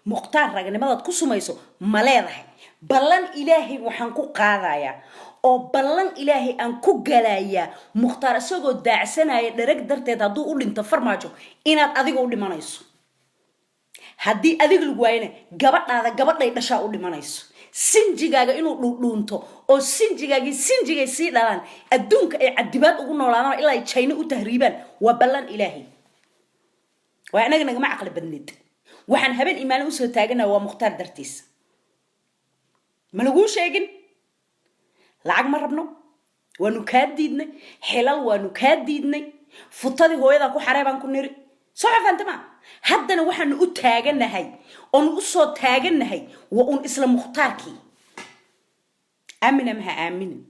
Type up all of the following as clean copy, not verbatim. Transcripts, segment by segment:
Mukhtaar, raganimadaad ku sumayso ma leedahay? Ballan Ilaahay waxaan ku qaadayaa oo ballan Ilaahay aan ku galayaa, Mukhtaar isagoo daacsanaya dharag darteed hadduu u dhinto Farmaajo, inaad adiga u dhimanayso. Haddii adiga lagu waayana, gabadhaada gabadhay dhashaa u dhimanayso. Sinjigaaga inuu dhuudhuunto oo sinjigaagii sinjigay sii dhalaan adduunka ay cadibaad ugu noolaadaan ilaa ay Jayno u tahriibaan, waa ballan Ilaahay. Waa inaga nagama caqli badnid. Waxaan habeen imaalin usoo taaganaha waa Mukhtaar dartiisa. Ma laguu sheegin? Lacag ma rabno, waanu kaa diidnay. Xilal waanu kaa diidnay. Futadii hooyadaa ku xaree baan ku niri. Soo xafantama? Haddana waxaanu u taaganahay oonu usoo taaganahay waa uun isla Mukhtaarkii. Aamina maha aaminin.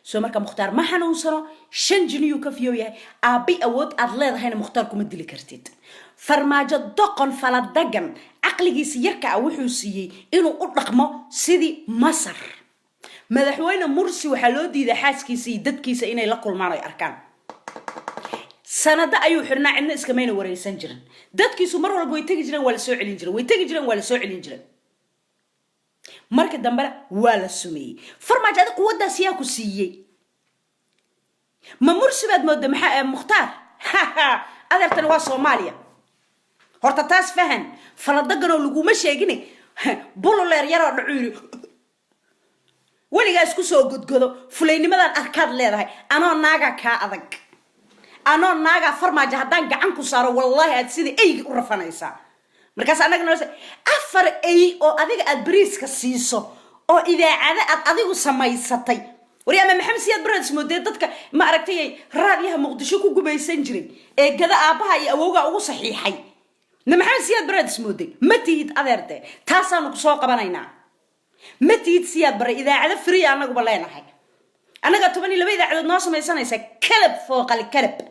Soo marka Mukhtaar ma xanuunsano, shan jiniyuu ka fiyow yahay. Aabbi awood aad leedahayna Mukhtaar kuma dili kartid. Farmaajo doqon faladagan, caqligiisa yarka ah wuxuu siiyey inuu u dhaqmo sidii Masar. Madaxweyne Mursi waxaa loo diiday xaaskiisa iyo dadkiisa inay la kulmaan oy arkaan. Sanado ayuu xirnaa, cidna iskamayna wareysan jirin. Dadkiisu mar walba way tegi jireen, waa la soo celin jiren, way tegi jireen, waa la soo celin jiren. Marka dambena waa la sumeeyey. Farmaajo, adi quwaddaas yaa ku siiyey? Ma Mursi baad mooda? Maxaa Mukhtaar? Adeertani waa Soomaaliya. Horta taas fahan. Faladaganoo laguma sheegine, bululeer yaroo dhacu yiri weligaa isku soo godgodo. Fulaynimadan arkaad leedahay. Anoo naagaa kaa adag, anoo naagaa. Farmaajo, haddaan gacan ku saaro, wallaahi aad sida eygi u rafanaysaa. Markaas annaga noo afar ey oo adiga aad bariiska siiso oo idaacado aad adigu samaysatay. Wari ama Maxamed Siyaad Barre ismoodee? Dadka ma aragtay raadiyaha Muqdisho ku gumaysan jiray ee gada aabbaha iyo awowgaa ugu saxiixay? Na Maxamed Siyaad Barre ismooday? Ma tihid, adeerde. Taasaanu kusoo qabanaynaa. Ma tihid Siyaad Barre. Idaacado free annaguba leenahay. Annaga 12 idaacadood noo samaysanaysa. Kalab fooqal kalab.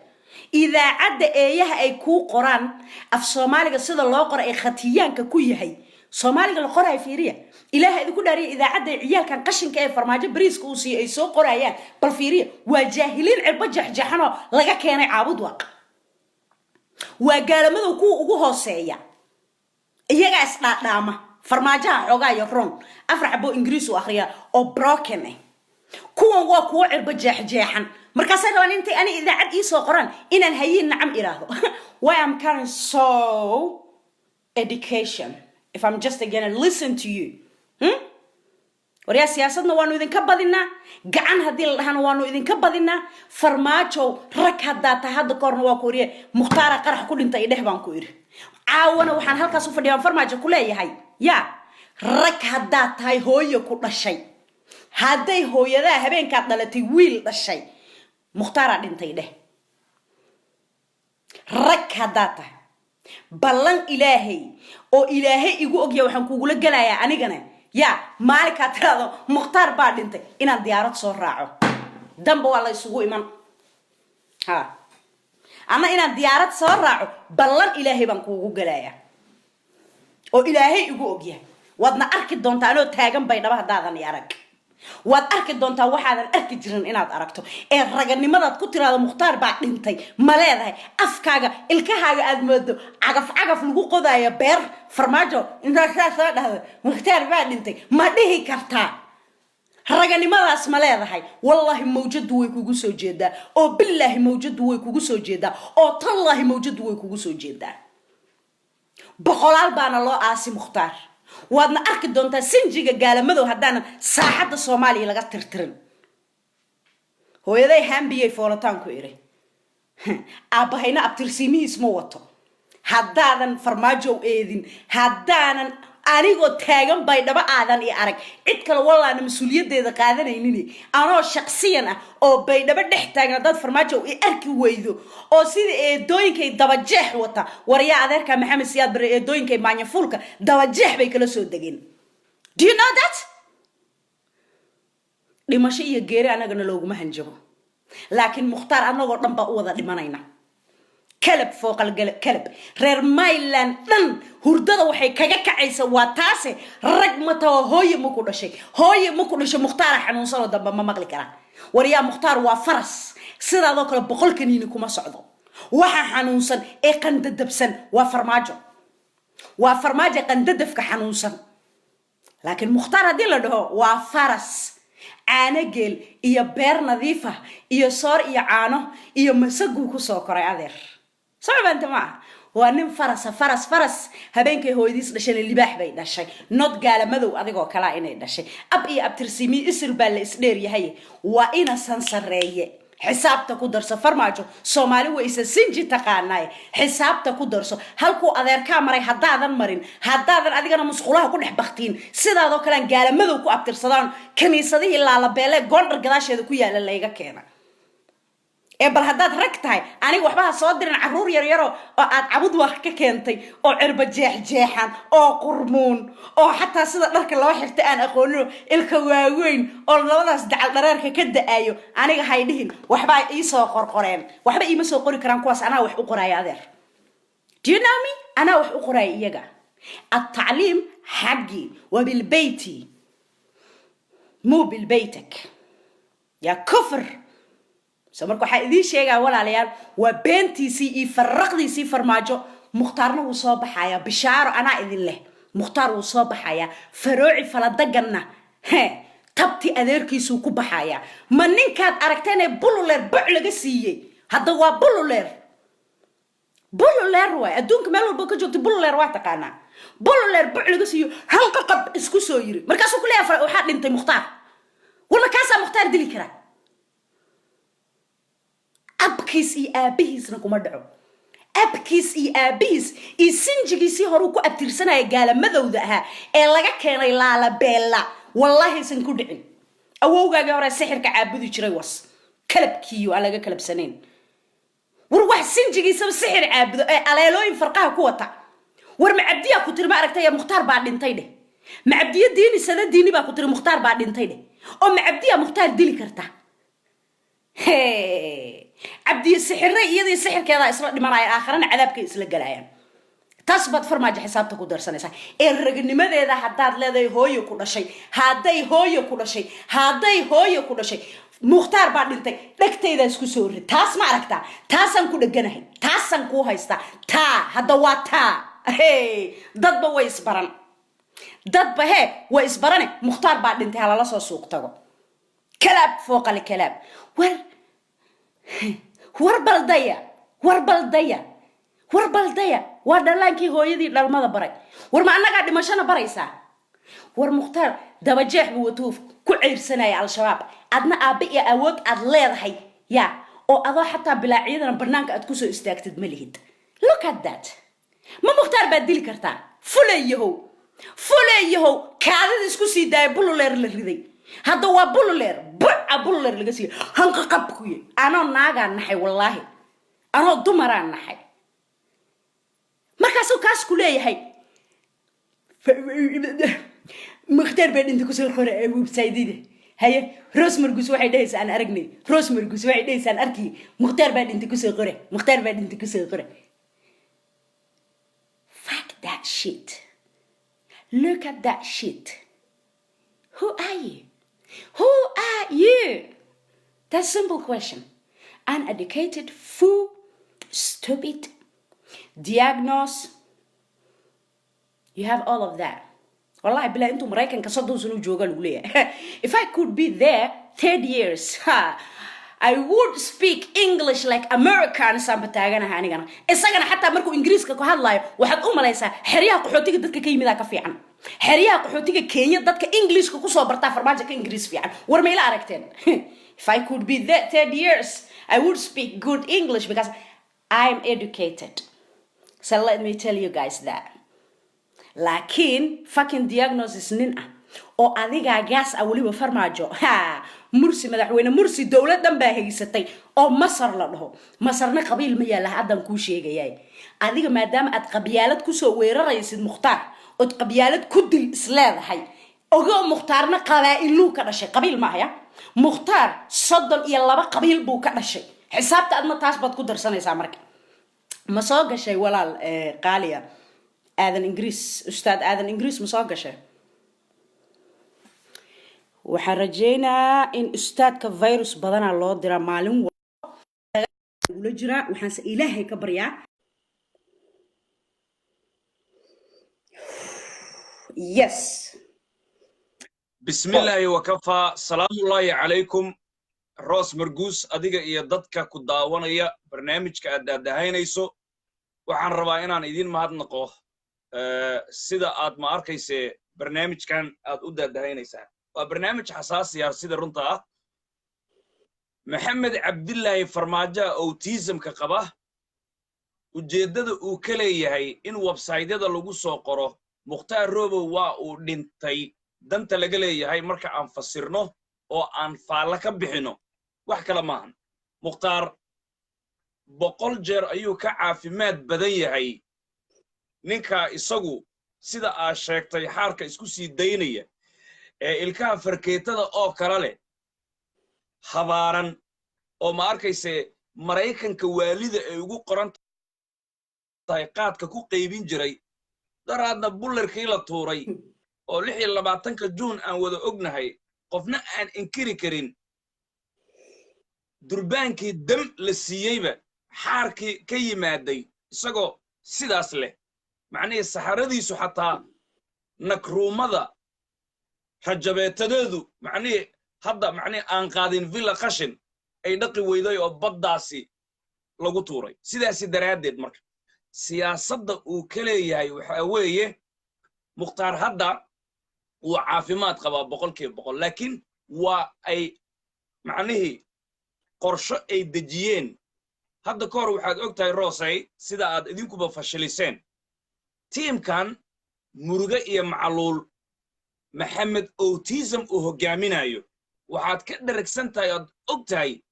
Idaacadda eeyaha ay kuu qoraan af Soomaaliga sida loo qoro ay khatiyaanka ku yahay Soomaaliga la qorayo, fiiriya. Ilaaha idinku dhaariya, idaacadda ciyaalkan qashinka ee Farmaajo bariiska uu siiyo ay soo qorayaan, bal fiiriya. Waa jaahiliin cirbo jexjeexanoo laga keenay Caabud Waaq. Waa gaalamadow kuwa ugu hooseeya. Iyagaa isdhaadhaama. Farmaajaha xoogaa iyo ron afar xaboo Ingiriis u akhriya oo broken ah. Kuwan waa kuwo cirbo jeexjeexan. Markaasay rabaan intay ani idaacad iisoo qoraan inaan hayiin nacam iraahdo. Why I'm carrying so education if I'm just gonna listen to you, Waryaa, siyaasadna waanu idinka badinaa, gacan haddii la dhahana waanu idinka badinaa. Farmaajow, rag haddaa tahay, hadda ka horna waa ku iriye "Mukhtaara qarax ku dhintay idheh" baan ku iri. Caawana waxaan halkaas u fadhiyaan Farmaajo ku leeyahay, yaa rag haddaad tahay, hooyo ku dhashay, hadday hooyadaha habeenkaad dhalatay wiil dhashay, "Mukhtaaraa dhintay" dheh. Rag haddaad tahay, ballan Ilaahay oo Ilaahay igu ogya waxaan kugula gelayaa anigana, yaa maalinkaa tiraado "Mukhtaar baa dhintay", inaan diyaarad soo raaco. Damba waa la isugu iman. Ha ama inaan diyaarad soo raaco, ballan Ilaahay baan kuugu gelayaa oo Ilaahay igu ogyahay. Waadna arki doontaa anoo taagan Baydhaba. Haddaadan i arag, waad arki doontaa waxaadan arki jirin inaad aragto. Ee raganimadaad ku tiraado "Mukhtaar baa dhintay" ma leedahay? Afkaaga, ilkahaaga aad moodo cagaf cagaf lagu qodaayo beer. Farmaajo, intaad saa soo dhahdo "Mukhtaar baa dhintay" ma dhihi kartaa? Raganimadaas ma leedahay? Wallaahi mawjadu way kugu soo jeedaa, oo bilaahi mawjadu way kugu soo jeedaa, oo tallaahi mawjadu way kugu soo jeedaa. Boqolaal baana loo aasi Mukhtaar. Waadna arki doontaa sinjiga gaalamadow haddaanan saaxadda Soomaaliya laga tirtirin. Hooyaday hambiyay foolataan ku iri, aabbahayna abtirsiimihiis ma wato. Haddaadan Farmaajow eedin, haddaanan anigoo taagan Baydhabo aadan i arag, cid kale wallaana mas-uuliyaddeeda qaadanaynin. Anoo shaqsiyan ah oo Baydhabo dhex taagan haddaad Farmaajo i arki weydo oo sida eedooyinkay dabajeex wata. Waryaa, adeerka Maxamed Siyaad Bare, eedooyinkay maanyafuulka dabajeex bay kala soo degeen. Do you know that? Dhimasho iyo geeri annagana looguma hanjabo, laakiin Mukhtaar annagoo dhan baa u wada dhimanayna. Kalab fooqal kalab. Reer Myland dhan hurdada waxay kaga kacaysa waa taase. Rag ma taho? Hooye ma ku dhashay? Hooye ma ku dhashay? Mukhtaara xanuunsanoo dambe ma maqli karaa? Waryaa, Mukhtaar waa faras sidaadoo kale, 100 kaniini kuma socdo. Waxa xanuunsan ee qandadabsan waa Farmaajo. Waa Farmaajo qandadafka xanuunsan. Laakiin Mukhtaar haddii la dhaho, waa faras caano geel iyo beer nadiifa iyo soor iyo caano iyo masaguu kusoo koray. Adeer, socbanta ma aha. Waa nin farasa, faras, faras. Habeenkay hooyadiis dhashayna libaax bay dhashay, not gaala madow adigoo kalaa inay dhashay. Ab iyo abtirsimi isir baa la isdheer yahay. Waa inasan sarreeye. Xisaabta ku darso, Farmaajo. Soomaali way isa sinji taqaanaay. Xisaabta ku darso. Halkuu adeerkaa maray haddaadan marin, haddaadan adigana musqulaha ku dhex baktiin, sidaadoo kalean gaalamadow ku abtirsadaan. Kaniisadihii Laalabeele Goondhar gadaasheeda ku yaala layga keena. Ee bal haddaad rag tahay, aniga waxba ha soo dirin. Caruur yaryaro oo aad cabud wax ka keentay oo cirba jeexjeexan oo qurmuun oo xataa sida dharka loo xirta aan aqoonino, ilka waaweyn oo labadaas dacal dhareerka ka da-ayo, aniga hay dhihin waxbaa iisoo qorqoreen. Waxba iima soo qori karaan kuwaas. Anaa wax u qoraayo, adeer. Do you know me? Anaa wax u qoraayo iyaga. التعليم حقي وبالبيتي مو بالبيتك يا كفر. So marka waxaa idiin sheegaa, walaalayaal, waa beentiisii iyo faraqdiisii Farmaajo. Mukhtaarna wuu soo baxayaa. Bishaaro anaa idin leh, Mukhtaar wuu soo baxayaa. Farooci faladaganna he tabti adeerkiisuu ku baxayaa. Ma ninkaad aragteen bululeer boc laga siiyey? Hadda waa bululeer, bululeer waay. Adduunka meel walba ka joogta bululeer waa taqaanaa. Bululeer boc laga siiyo, halka qab isku soo yiri, markaasuu ku leeyahay waxaa dhintay Mukhtaar. Walla kaasaa Mukhtaar dili karaa? Abkiis iyo aabihiisna kuma dhaco. Abkiis iyo aabihiis iyo sinjigiisii horuu ku abtirsanaya gaalamadowda ahaa ee laga keenay Laalabeella, wallaahiisan ku dhicin. Awowgaagii hore sixirka caabudi jiray was kalabkiiyo aan laga kalabsanayn. War wax sinjigiisaba sixir caabudo ee aleelooyin farqaha ku wata. War macabdiyaa ku tiri, ma aragtay, Mukhtaar baa dhintay dheh? Macabdiyo diini sada diini baa ku tiri Mukhtaar baa dhintay dheh? Oo macabdiyaa Mukhtaar dili karta? Cabdiye sixirre iyadii sixirkeedaa isla dhimanaya, aakharana cadaabkay isla galayaan. Taas baad, Farmaajo, xisaabta ku darsanaysaa. Ee raganimadeeda haddaad leedahay, hooyo ku dhashay hadday, hooyo ku dhashay hadday, hooyo ku dhashay, Mukhtaar baa dhintay, dhegtaydaa isku soo rid. Taas ma aragtaa? Taasaan ku dheganahay, taasaan kuu haystaa. Taa hadda waa taa. Hey, dadba way isbaran, dadba hee way isbarane. Mukhtaar baa dhintay, halala soo suuq tago. Kalaab fooqale kalaab. War, war baldaya, war baldaya, war baldaya. Waa dhallaankii hooyadii dhalmada baray. War ma annagaa dhimashona baraysaa? War Mukhtaar dabajeex buu watuu ku ceyrsanaya Al-Shabaab. Adna aabbe iyo awood aad leedahay ya oo adoo xataa bilaa ciidana banaanka aad kusoo istaagtid ma lihid. Look at that. Ma Mukhtaar baad dili kartaa? Fuleyahow, fuleyahow, kaadida isku sii daaya. Bululeer la riday hadda waa bululeer buca, bululeer laga siiyo hanqaqab kuye. Anoo naagaa naxay, wallaahi anoo dumaraa naxay. Markaasuu kaas ku leeyahay Mukhtaar baa dhinta kusoo qora ee website-da. Haye, Rose Margus waxay dhehaysaa aan aragnay. Rose Margus waxay dhehaysaa aan arkiy. Mukhtaar baa dhinta kusoo qore, Mukhtaar baa dhinta kusoo qore. Fuck that shit. Look at that shit. Who are you? Who are you? That's simple question. Uneducated fool, stupid diagnose, you have all of that. Wallahi bilaa, intuu Maraykanka 30 sano jooga lagu leeyahay. If I could be there 30 years, ha, I would speak English like American. Saanba taaganaha anigana. Isagana xataa markuu Ingiriiska ku hadlayo, waxaad u malaysaa xeryaha qaxootiga dadka ka yimidaa ka fiican. Xeryaha qaxootiga Kenya dadka Englishka kusoo bartaa Farmaajo ka Ingiriis fiican. War mayla aragteen? If I could be there 30 years, I would speak good English because I'm educated. So let me tell you guys that. Laakiin fucking diagnosis nin ah oo adigaa gaas ah weliba, Farmaajo. Ha, Mursi, madaxweyne Mursi, dowlad dhan baa haysatay oo Masar la dhaho. Masarna qabiil ma yaalla, haddaan kuu sheegayay. Adiga maadaama aad qabyaalad kusoo weeraraysid Mukhtaar ood qabyaalad ku dil isleedahay, ogo Mukhtaarna qabaa-iluu ka dhashay. Qabiil maahaya, Mukhtaar 32 qabiil buu ka dhashay. Xisaabta adna taas baad ku darsanaysaa. Marka ma soo gashay, walaal qaaliya Aadan Ingiriis, ustaad Aadan Ingiriis, ma soo gashay? Waxaan rajaynayaa in ustaadka virus badanaa loo diraa maalin ula jiraa. Waxaanse Ilaahay ka baryaa. Yes. Bismillaahi wakafaa, salaamullaahi calaykum, Roos Marguus, adiga iyo dadka ku daawanaya barnaamijka aad daadahaynayso. Waxaan rabaa inaan idin mahadnaqo sida aad, ma arkayse, barnaamijkan aad u daadahaynaysaan. Waa barnaamij xasaasiya sida runta ah. Maxamed Cabdillaahi Farmaajoha autismka qaba, ujeeddada uu ka leeyahay in websaytyada lagu soo qoro Mukhtaar Robow waa uu dhintay, danta laga leeyahay marka aan fasirno oo aan faalla ka bixino, wax kale maahan. Mukhtaar 100 jeer ayuu ka caafimaad badan yahay ninkaa isagu, sida aad sheegtay, xaarka isku sii daynaya ee ilkaha farkeetada oo kale leh, habaaran oo, ma arkayse, Maraykanka waalida ay ugu qoran tahay, qaadka ku qaybin jiray, daraadna bullarkii la tuuray oo 26-ka Juun aan wada ognahay, qofna aan inkiri karin, durbaankii dam la siiyeyba xaarkii ka yimaaday, isagoo sidaas leh, macnihii saxaradiisu xataa nakruumada rajabeetadeedu, macnihii hadda, macnihii aan qaadin Villa Qashin ay dhaqi weyday oo baddaasi lagu tuuray. Sidaasi daraaddeed marka siyaasadda uu ka leeyahay waxaa weeye, Mukhtaar hadda wuu caafimaad qabaa 100%, laakiin waa ay macnihii qorsho ay dejiyeen hadda ka hor. Waxaad og tahay, Roosay, sida aad idinkuba fashiliseen tiimkan Muruge iyo Macluul, Maxamed Autism uu hoggaaminayo. Waxaad ka dheragsan tahay oad og tahay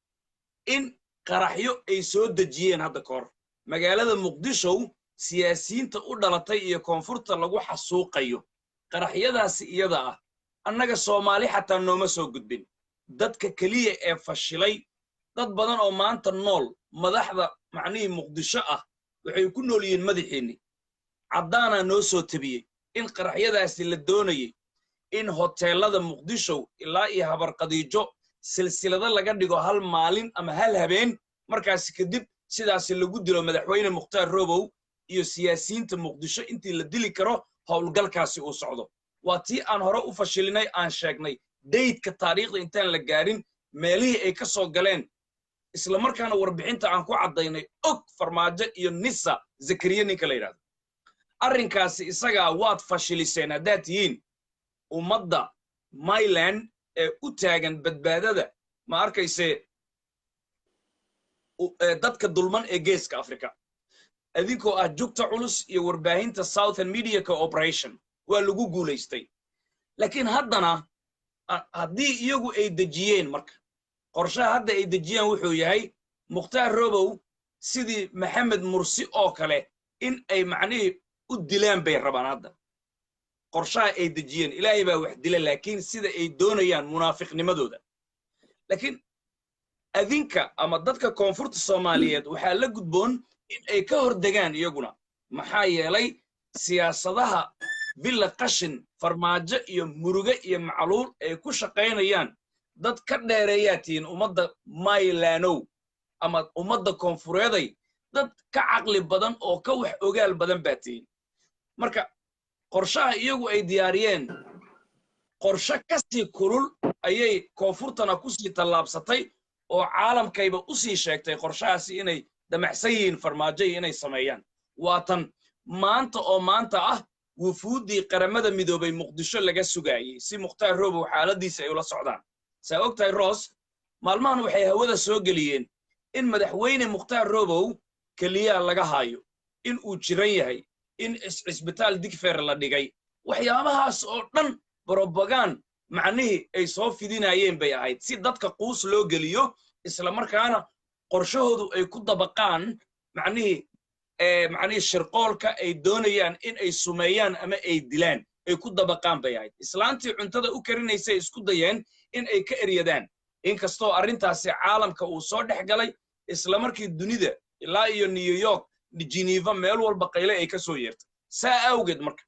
in qaraxyo ay soo dejiyeen hadda ka hor magaalada Muqdishow, siyaasiyiinta u dhalatay iyo koonfurta lagu xasuuqayo. Qaraxyadaasi iyada ah annaga Soomaali xataa nooma soo gudbin. Dadka keliya ee fashilay, dad badan oo maanta nool, madaxda macnihii Muqdisho ah, waxay ku nool yihiin madaxiinni caddaanaa noo soo tabiyey in qaraxyadaasi la doonayey in hoteellada Muqdisho ilaa iyo Habarqadiijo silsilado laga dhigo hal maalin ama hal habeen, markaasi kadib sidaasi lagu dilo madaxweyne Mukhtaar Robow iyo siyaasiyiinta Muqdisho intii la dili karo. Howlgalkaasi uu socdo waa tii aan hore u fashilinay, aan sheegnay daydka taariikhda intaan la gaarin meelihii ay ka soo galeen, isla markaana warbixinta aan ku caddaynay og Farmaajo iyo Nisa Zakariya ninka la yidhahdo. Arrinkaasi isagaa waad fashiliseen haddaad tihiin ummadda Myland ee u taagan badbaadada, ma arkayse, dadka dulman ee Geeska Africa, adinkoo ah Jugta Culus iyo warbaahinta Southern Media Cooperation. Waa lagu guulaystay, laakiin haddana haddii iyagu ay dejiyeen marka qorshaha hadda ay dejiyeen wuxuu yahay Mukhtaar Robow sidii Maxamed Mursi oo kale in ay macnihii u dilaan bay rabaan. Hadda qorshaha ay dejiyeen, Ilaahay baa wax dila, laakiin sida ay doonayaan munaafiqnimadooda. Laakiin adinka ama dadka koonfurta Soomaaliyeed waxaa la gudboon in ay ka hor degaan iyaguna, maxaa yeelay siyaasadaha Villa Qashin, Farmaajo iyo Muruge iyo Macluul ay ku shaqaynayaan dad ka dheereeyaa tihiin. Ummadda Maylanow ama ummadda koonfureeday, dad ka caqli badan oo ka wax ogaal badan baa tihiin. Marka qorshaha iyagu ay diyaariyeen qorshe ka sii kulul ayay koonfurtana ku sii tallaabsatay oo caalamkayba u sii sheegtay qorshahaasi inay damacsan yihiin Farmaajo iyo inay sameeyaan. Waa tan maanta oo maanta ah wufuuddii Qaramada Midoobay Muqdisho laga sugaayey si Mukhtaar Robow xaaladiisa ay ula socdaan. Saa og tahay, Roos, maalmahan waxay hawada soo geliyeen in madaxweyne Mukhtaar Robow keliyaa laga haayo, in uu jiran yahay, in cisbitaal Digfer la dhigay. Waxyaabahaas oo dhan brobagand macnihii ay soo fidinayeen bay ahayd si dadka quus loo geliyo, isla markaana qorshahoodu ay ku dabaqaan macnihii shirqoolka ay doonayaan in ay sumeeyaan ama ay dilaan ay ku dabaqaan bay ahayd. Islaantii cuntada u karinaysay isku dayeen in ay ka eryadaan, inkastoo arrintaasi caalamka uu soo dhex galay isla markii dunida ilaa iyo New York, Geneva, meel walba qayle ay ka soo yeertay. Saa awgeed marka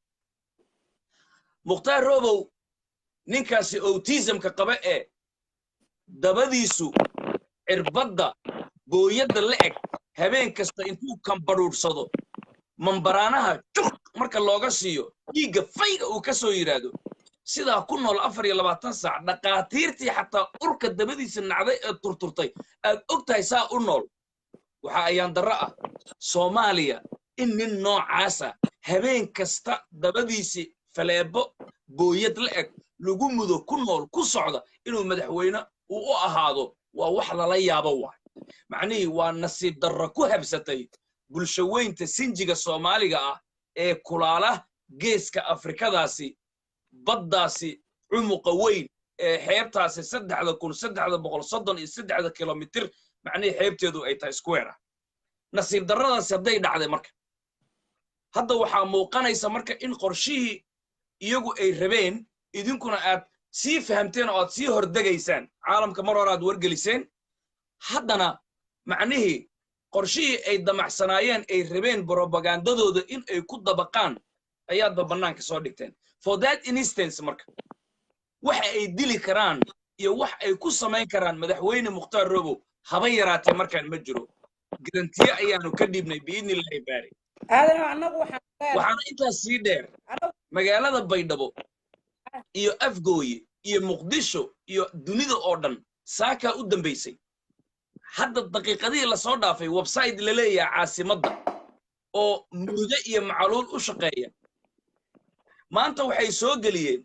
Mukhtaar Robow, ninkaasi autismka qaba ee dabadiisu cirbadda booyadda la eg, habeen kasta intuu kambadhuudhsado mambaraanaha juq marka looga siiyo Dhiigga fayga uu ka soo yidhaahdo, sidaa ku nool 24 saac, dhaqaatiirtii xataa urka dabadiisa nacday ee turturtay aad og tahay, saa u nool. Waxa ayaan darro ah Soomaaliya in nin noocaasa habeen kasta dabadiisi faleebo booyad la eg lagu mudo, ku nool, ku socda, inuu madaxweyne uu u ahaado. Waa wax lala yaabo waay. Macnihii waa nasiib darro ku habsatay bulsho weynta sinjiga Soomaaliga ah ee kulaala Geeska Afrikadaasi, baddaasi cumuqa weyn ee xeebtaasi 3333 kilomitir, macnihii xeebteedu ay tahay square ah. Nasiib darradaasi hadday dhacday, marka hadda waxaa muuqanaysa marka in qorshihii iyagu ay rabeen idinkuna aad sii fahamteen oo aad sii hordegaysaan. Caalamka mar hore aad wargeliseen. Haddana macnihii qorshihii ay damacsanaayeen, ay rabeen brobagandadooda in ay ku dabaqaan, ayaadba bannaanka soo dhigteen. For that instance, marka waxa ay dili karaan iyo wax ay ku samayn karaan madaxweyne Mukhtaar Robow haba yaraatee markaan ma jiro. Garantiye ayaanu ka dhiibnay, biidni Illaahi baari. Aadano, annagu waxaan Waxaana intaas sii dheer, magaalada Baydhabo iyo Afgooye iyo Muqdisho iyo dunida oo dhan saakaa u dambaysay. Hadda daqiiqadihii lasoo dhaafay, website la leeyahay Caasimadda oo muruge iyo macaluul u shaqeeya maanta waxay soo geliyeen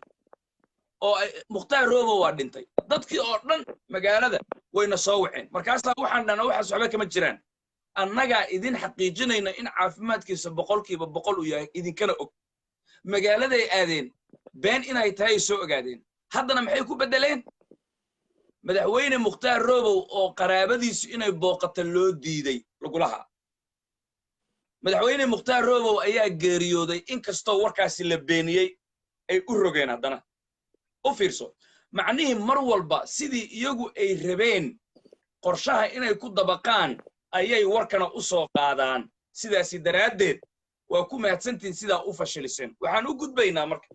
oo Mukhtaar Robo waa dhintay. Dadkii oo dhan magaalada wayna soo waceen. Markaasaa waxaan dhahna, waxaas waxba kama jiraan, annagaa idin xaqiijinayna in caafimaadkiisa 100% uu yahay, idinkana og. Magaaladay aadeen, been inay tahay ay soo ogaadeen. Haddana maxay ku beddeleen? Madaxweyne Mukhtaar Robow oo qaraabadiisu inay booqata loo diiday lagulaha, madaxweyne Mukhtaar Robow ayaa geeriyooday, inkastoo warkaasi la beeniyey ay u rogeen. Haddana u fiirso, macnihii mar walba sidii iyagu ay rabeen qorshaha inay ku dabaqaan ayay warkana u soo qaadaan. Sidaasi daraaddeed waa ku mahadsantihin sidaa u fashiliseen. Waxaan u gudbaynaa marka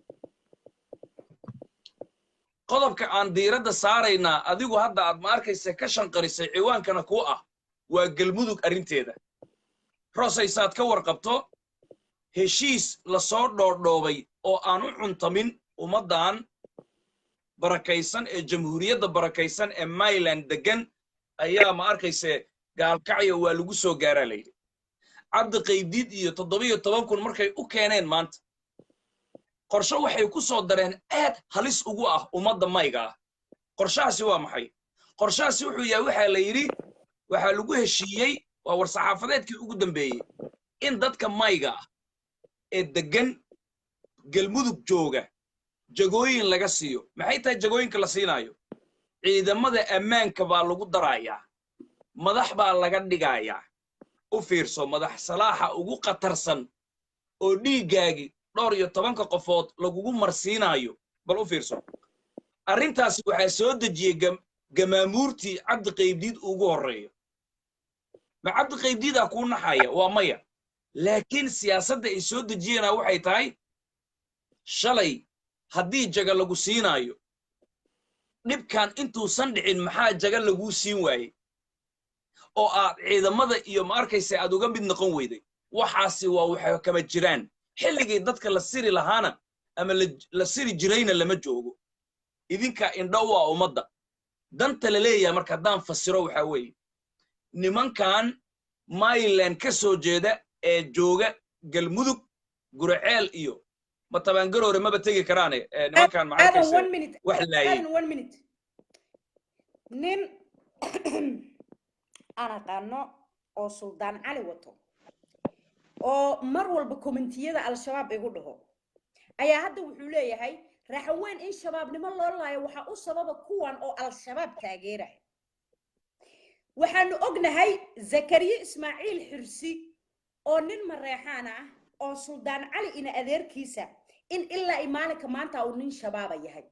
qodobka aan diiradda saaraynaa. Adigu hadda aad ma arkaysa ka shanqarisay, ciwaankana kuu ah waa Galmudug arrinteeda. Rosaysaad ka warqabto, heshiis lasoo dhoodhoobay oo aan u cuntamin ummaddan barakaysan ee Jamhuuriyadda barakaysan ee Mayland deggan ayaa, ma arkayse, Gaalkacyo waa lagu soo gaaraa layidhi. Cabdi Qaybdiid iyo 17,000 markay u keeneen maanta, qorshe waxay ku soo dareen aad halis ugu ah ummadda mayga ah. Qorshahaasi waa maxay? Qorshahaasi wuxuu yahay, waxaa la yidhi, waxaa lagu heshiiyey, waa war-saxaafadeedkii ugu dambeeyey, in dadka mayga ah ee deggan Galmudug jooga jagooyin laga siiyo. Maxay tahay jagooyinka la siinaayo? Ciidamada ammaanka baa lagu darayaa, madax baa laga dhigayaa. U fiirso, madax salaaxa ugu khatarsan oo dhiiggaagi dhowr iyo tobanka qofood lagugu marsiinaayo. Bal u fiirso, arrintaasi waxaa soo dejiyey gamaamuurtii Cabdi Qaybdiid ugu horreeyo. Ma Cabdi Qaybdiidaa kuu naxaya? Waa maya. Laakiin siyaasadda ay soo dejiyeena waxay tahay, shalay haddii jaga lagu siinaayo, dhibkan intuusan dhicin maxaa jaga laguu siin waayey oo aad ciidamada iyo, ma arkaysa, aad uga mid noqon weyday? Waxaasi waa waxa kama jiraan. Xilligii dadka la siri lahaana ama la siri jirayna lama joogo. Idinka indho waa ummadda. Danta la leeyahay marka haddaan fasiro, waxaa weeye nimankan Mayland ka soo jeeda ee jooga Galmudug, Guraceel iyo Matabaangaroore maba tegi karaane nimankan, ma Aadan, arkayse, one minute. wax laayay. Aadan, one minute. Nin aan aqaano oo Suldaan Cali wato oo mar walba commentiyada Al-Shabaab igu dhaho ayaa hadda wuxuu leeyahay, Raxaweyn in Shabaabnimo loo laayo waxaa u sababa kuwan oo Al-Shabaab taageeraya. Waxaanu ognahay Zakariye Ismaaciil Xirsi oo nin Mareexaan ah oo Suldaan Cali ina adeerkiisa in ilaa i maalinka maanta uu nin Shabaaba yahay,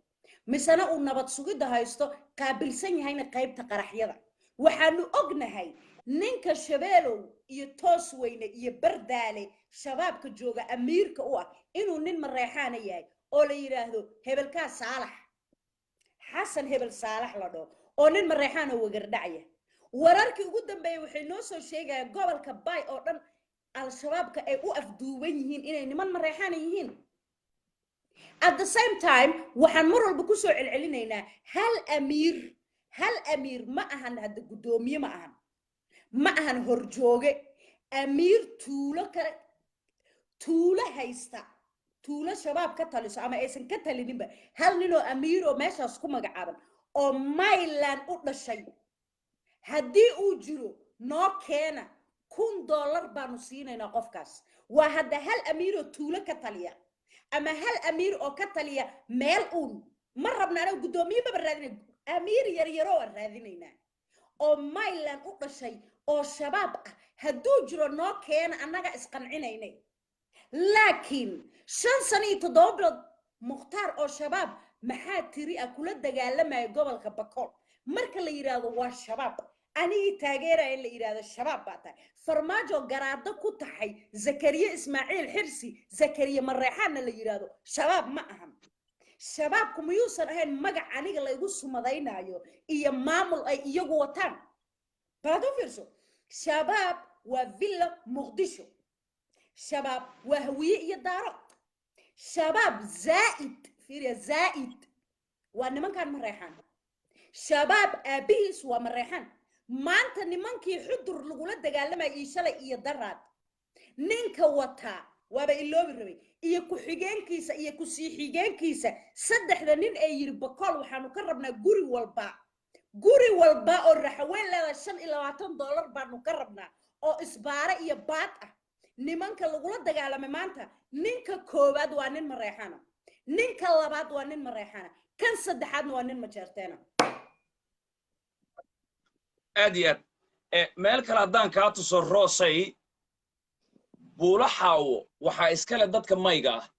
misena uu nabad sugidda haysto, qaabilsan yahayna qaybta qaraxyada. Waxaanu ognahay ninka Shabeelow iyo Toosweyne iyo Bardaale Shabaabka jooga amiirka u ah inuu nin Mareexaana yahay oo la yidhaahdo hebelkaa Saalax Xasan, Hebel Saalax la dhaho, oo nin Mareexaan oo wagardhacya. Wararkii ugu dambeeyey waxay noo soo sheegayaan gobolka Bay oo dhan Al-Shabaabka ay u afduuban yihiin inay niman Mareexaana yihiin. At the same time, waxaan mar walba kusoo celcelinaynaa hal amiir. Hal amiir ma ahan hadda, guddoomiye ma ahan, ma ahan horjooge. Amiir tuulo ka tuulo haysta, tuulo Shabaab ka taliso ama aysan ka talininba, hal ninoo amiiroo meeshaas ku magacaaban oo Mayland u dhashay haddii uu jiro, noo keena, $1000 baanu siinaynaa qofkaas. Waa hadda hal amiiroo tuulo ka taliya ama hal amiir oo ka taliya meel uun. Ma rabna anaga guddoomiye, maba raadinay. Amiir yaryaroo aan raadinaynaa oo Mayland u dhashay oo Shabaab ah hadduu jiro, noo keena, annaga isqancinaynay. Laakiin 5 sano iyo 7 bilood Mukhtaar oo Shabaab maxaa tiri ah kula dagaalamaya gobolka Bakool, marka la yidhaahdo waa Shabaab, anigii taageeraya in la yidhaahdo Shabaab baa tahay. Farmaajo garaado ku taxay Zakariye Ismaaciil Xirsi, Zakariye Mareexaanna la yidhaahdo Shabaab ma ahan. Shabaabku miyuusan ahayn magac aniga laygu sumadaynayo iyo maamul ay iyagu wataan? Baad u fiirso, Shabaab waa Villa Muqdisho, Shabaab waa Hawiye iyo Daaro. Shabaab zaa'id, fiiriya, zaa'id waa nimankan Mareexaan. Shabaab aabbihiis waa Mareexaan. Maanta nimankii Xudur lagula dagaalamaya iyo shalay iyo daraad, ninka wataa waaba iloobi rabay, iyo ku-xigeenkiisa iyo kusii xigeenkiisa, saddexda nin ee yidhi Bakool waxaanu ka rabnaa guri walba, guri walba oo Raxaweyn leedahay $25 baanu ka rabnaa oo isbaare iyo baad ah. Nimanka lagula dagaalamay maanta, ninka koowaad waa nin Mareexana, ninka labaad waa nin Mareexana, kan saddexaadna waa nin Majeerteena. Aad iyo aad. Meel kale haddaan kaa tuso, Roosay, Buulo Xaawo waxaa iskale dadka Mayga ah,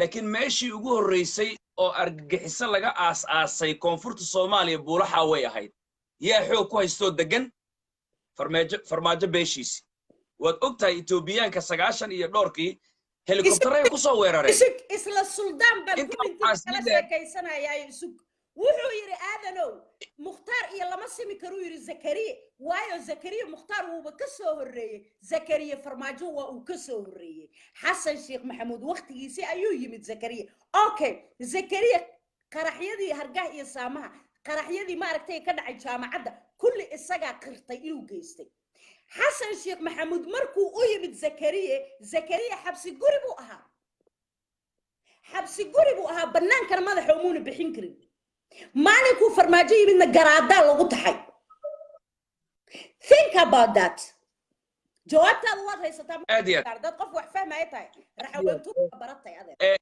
laakiin meeshii ugu horraysay oo argagixiso laga aas-aasay koonfurta Soomaaliya Buulo Xaaway ahayd. Yaa xoog ku haystoo deggan? Farmaajo, Farmaajo beeshiisi. Waad og tahay, Etoobiyaanka 90 iyo dhowrkii helikobtaray ku soo weerareen. Isug, isla suldaan baan Inta kumintii waxaa kala sii dheer- sheekaysanayaayo. Isug, wuxuu yidhi Aadanow, Mukhtaar iyo lama simi karuu yidhi Zakariye, waayo Zakariye Mukhtaar wuuba ka soo horreeyey. Zakariye Farmaajo waa uu ka soo horreeyey. Xasan Sheekh Maxamuud wakhtigiisii ayuu yimid Zakariye. Okay, Zakariye qaraxyadii Hargaha iyo Saamaha, qaraxyadii maaragtay ka dhacay jaamacadda, kulli isagaa qirtay inuu geystay. Xasan Sheekh Maxamuud markuu u yimid Zakariye, Zakariye xabsi guri buu ahaa, xabsi guri buu ahaa, bannaankana madaxa umuuna bixin karin. Maalinkuu Farmaajo yimidna garaadaa lagu taxay. Think about that. Jawaabtaada waad haysataa. Aad iyo aad. Dad qof wax fahmaya tahay, Raxaweyntu baratay, adeer.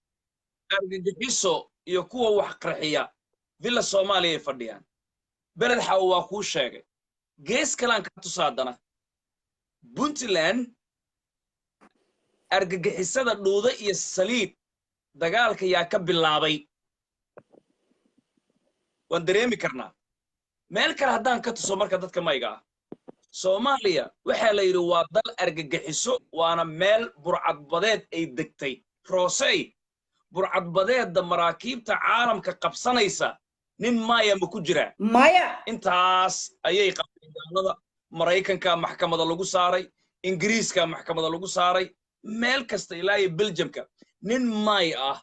Argagixiso iyo kuwa wax qarxiya Villa Soomaaliya ay fadhiyaan. Beled Xawo waa kuu sheegay. Gees kalaan ka tusa haddana, Puntland argagixisada Dhuuda iyo Saliid dagaalka yaa ka bilaabay? Waan dareemi karnaa. Meel kale haddaan ka tuso marka dadka Mayga ah, Soomaaliya waxaa la yidhi waa dal argagixiso, waana meel burcadbadeed ay degtay. Roosey, burcadbadeedda maraakiibta caalamka qabsanaysa nin Maaya ma ku jiraa? Maya. Intaas ayay qabteen gaalada. Maraykanka maxkamada lagu saaray, Ingiriiska maxkamada lagu saaray, meel kasta ilaa iyo Beljamka. Nin Maay ah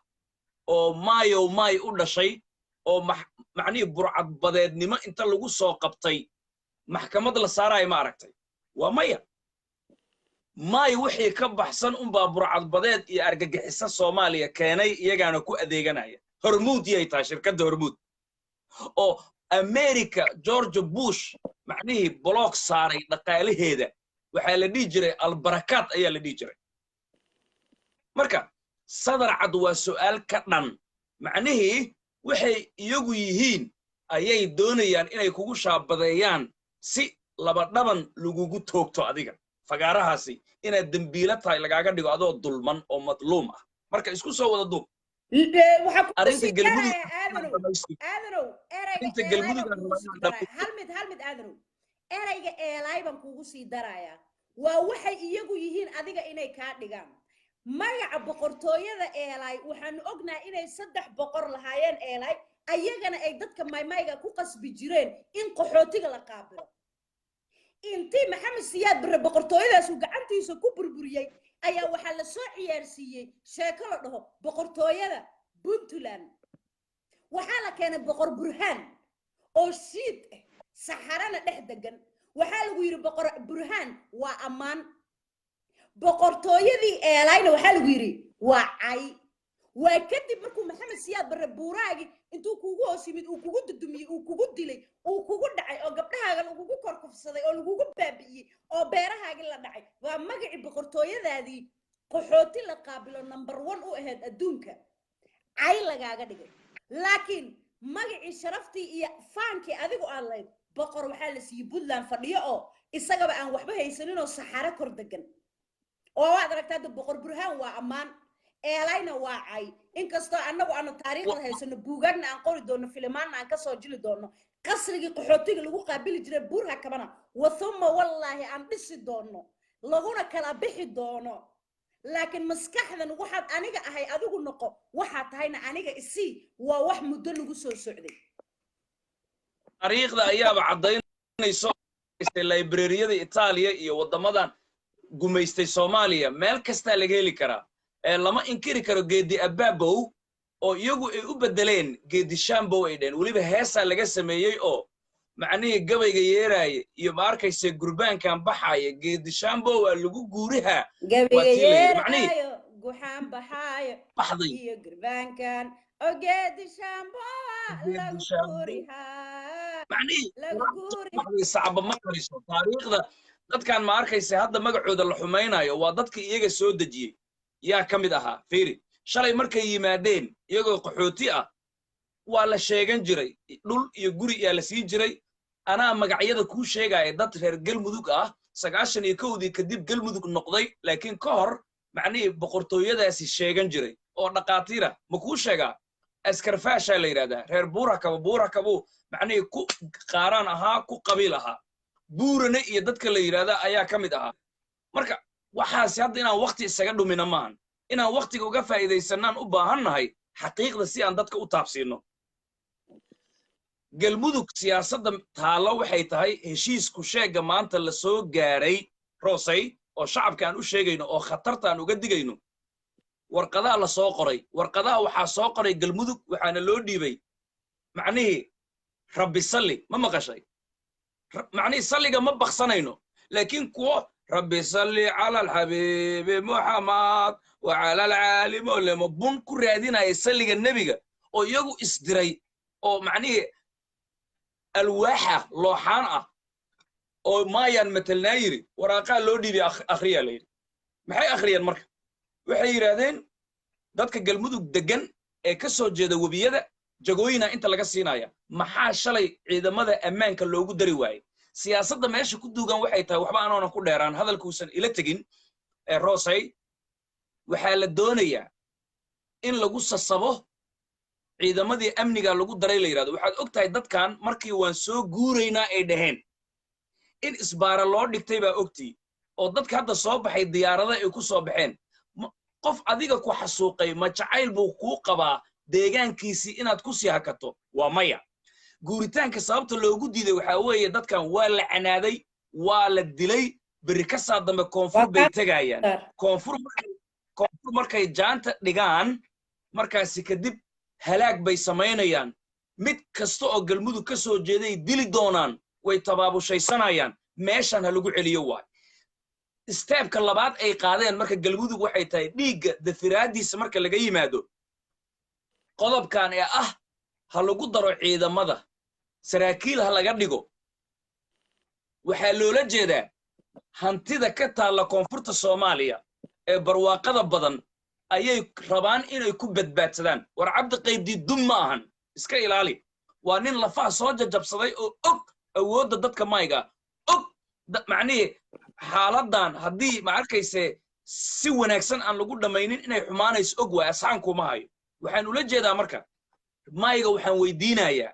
oo Maayow Maay u dhashay oo macnihii burcadbadeednimo inta lagu soo qabtay maxkamad la saaraayo ma aragtay? Waa maya. Maay wixii ka baxsan unbaa burcadbadeed iyo argagixisa Soomaaliya keenay, iyagaana ku adeeganaya. Hormuud yay tahay shirkadda Hormuud oo America George Bush macnihii block saaray dhaqaalaheeda, waxaa la dhihi jiray Albarakaad ayaa la dhihi jiray. Marka sadar cad waa su'aal ka dhan, macnihii waxay iyagu yihiin ayay doonayaan inay kugu shaabadeeyaan si laba dhaban lagugu toogto adiga fagaarahaasi, inaad dembiilo tahay lagaaga dhigo adoo dulman oo madluum ah. Marka isku soo wada duub. Waxaa ku Arrinta sii Galmudug daraya, Aadanow, Aadanow, erayga Arrinta Eelaay Galmudug baan aan kugu rabaa sii inaan daraya. Hal mid, hal mid, Aadanow, erayga Eelaay baan kugu sii darayaa. Waa waxay iyagu yihiin adiga inay kaa dhigaan. Magaca boqortooyada Eelaay, waxaanu ognahay inay saddex boqor lahaayeen Eelaay, ayagana ay dadka Maymayga ku qasbi jireen in qaxootiga la qaabilo. Intii Maxamed Siyaad Barre boqortooyadaas uu gacantiisa ku burburiyey ayaa waxaa la soo ciyaarsiiyey sheeko la dhaho boqortooyada. Puntland. Waxaa la keenay Boqor Burhaan oo shiid ah, saxarana dhex degan. Waxaa lagu yidhi Boqor Burhaan waa ammaan, boqortooyadii Eelayna waxaa lagu yidhi waa cay. Waa kadib markuu Maxamed Siyaad Barre buuraagi intuu kugu hoos yimid, uu kugu dudumiyey, uu kugu dilay, uu kugu dhacay, oo gabdhahaaga lagugu korkufsaday oo lagugu baabi'iyey oo beerahaagii la dhacay, waa magacii boqortooyadaadii qaxooti la qaabilo number one u ahayd adduunka cay lagaaga dhigay. Laakiin magacii sharaftii iyo faankii adigu aad lahayd, boqor waxaa la siiyey Puntland fadhiyo oo isagaba aan waxba haysaninoo saxaro kor degan. Oo waad aragtaa hadda, Boqor Burhaan waa ammaan, Eelayna waa cay. Inkastoo annagu aanu taariikhda haysano, buugaagna aan qori doono, filimaanna aan kasoo jili doono, qasrigii qaxootiga lagu qaabili jiray Buurha Kabana wathuma wallaahi aan dhisi doono, laguna kala bixi doono. Laakiin maskaxdan waxaad aniga ahay adigu noqo, waxaad tahayna aniga isii, waa wax muddo lagu soo socday. Taariikhda ayaaba caddaynayso. Librariyada Itaaliya iyo waddamadan gumaystay Soomaaliya meel kastaa laga heli karaa. Ee lama inkiri karo Geedi Abaabow oo iyagu ay u beddeleen Geedi Shambow ay dheheen. Weliba heesaa laga sameeyey oo macnihii gabayga yeeraaya iyo, ma arkayse, gurbaankan baxaaya Geedi Shambow waa lagu guurihaa. Gabayga Waa tii la yidhi. Macnihii yeeraayo, guxaan baxaayo baxday iyo gurbaankan oo Geedi Shamboa Geedi lagu Shambow. guurihaa Macnihii lagu guuri. baxday sacba ma kariso. Taariikhda dadkan, ma arkayse, hadda magacooda la xumaynayo waa dadka iyaga soo dejiyey. Yaa ka mid ahaa? Fiiri, shalay markay yimaadeen iyagoo qaxooti ah waa la sheegan jiray, dhul iyo guri yaa la siin jiray. Anaa magacyada kuu sheegaya, dad reer Galmudug ah, 91-dii kadib Galmudug noqday, laakiin ka hor macnihii boqortooyadaasi sheegan jiray oo dhaqaatiira ma kuu sheegaa? Askarfaashaa la yidhahdaa, reer Buurakaba. Buurakabuu macnihii ku qaaraan ahaa, ku qabiil ahaa. Buurane iyo dadka la yidhahda ayaa ka mid ahaa. Marka waxaasi hadda inaan wakti isaga dhumina maahan, inaan waktiga uga faa'iidaysanaan u baahannahay xaqiiqda si aan dadka u taabsiino. Galmudug siyaasadda taallo waxay tahay heshiisku sheegga maanta la soo gaaray, Roosay, oo shacabka aan u sheegayno oo khatarta aan uga digayno. Warqadaha la soo qoray, warqadaha waxaa soo qoray Galmudug, waxaana loo dhiibay macnihii rabbi salli. Ma maqashay? Macnihii salliga ma baksanayno, laakiin kuwo rabbi salli cala alxabiibi Muxammad wa cala alcaalim olemo bun ku raadinaya salliga nebiga oo iyagu isdiray oo macnihii alwaaxa looxaan ah oo maayaan matelnaa yiri. Waraaqaa loo dhiibay, akhriyaa la yidhi. Maxay akhriyeen marka? Waxay yidhaahdeen dadka Galmudug degan ee ka soo jeeda webiyada jagooyina inta laga siinaya. Maxaa shalay ciidamada ammaanka loogu dari waayey? Siyaasadda meesha ku duugan waxay tahay, waxba anoonan ku dheeraan, hadalkuusan ila tegin ee Roosay, waxaa la doonayaa in lagu sasabo ciidamadii amniga lagu daray la yidhahdo. Waxaad og tahay dadkan markii waan soo guuraynaa ay dhaheen in isbaara loo dhigtay baa ogtii, oo dadka hadda soo baxay diyaarada ay ku soo baxeen. Qof adiga ku xasuuqay ma jacayl buu kuu qabaa deegaankiisii inaad ku sii hakato? Waa maya. Guuritaanka sababta loogu diiday waxaa weeye dadkan waa la canaaday, waa la dilay. Berri ka saa dambe koonfur bay tegayaan. Koonfur markay jaanta dhigaan, markaasi kadib halaag bay samaynayaan. Mid kasta oo Galmudug ka soo jeeday dili doonaan, way tabaabushaysanayaan. Meeshan ha lagu celiyo waay. Step-ka labaad ay qaadeen marka Galmudug waxay tahay dhiigga dafiraaddiisa marka laga yimaado qodobkan ee ah ha lagu daro ciidamada, saraakiil ha laga dhigo, waxaa loola jeedaa hantida ka taalla koonfurta Soomaaliya ee barwaaqada badan ayay rabaan inay ku badbaadsadaan. War Cabdi Qaybdii dum ma ahan, iska ilaali. Waa nin lafaha soo jajabsaday oo og awoodda dadka mayga og. Macnihii xaaladdan haddii, ma arkayse, si wanaagsan aan lagu dhammaynin inay xumaanayso og waay. Asxaan kuma hayo. Waxaan ula jeedaa marka mayga waxaan weydiinayaa,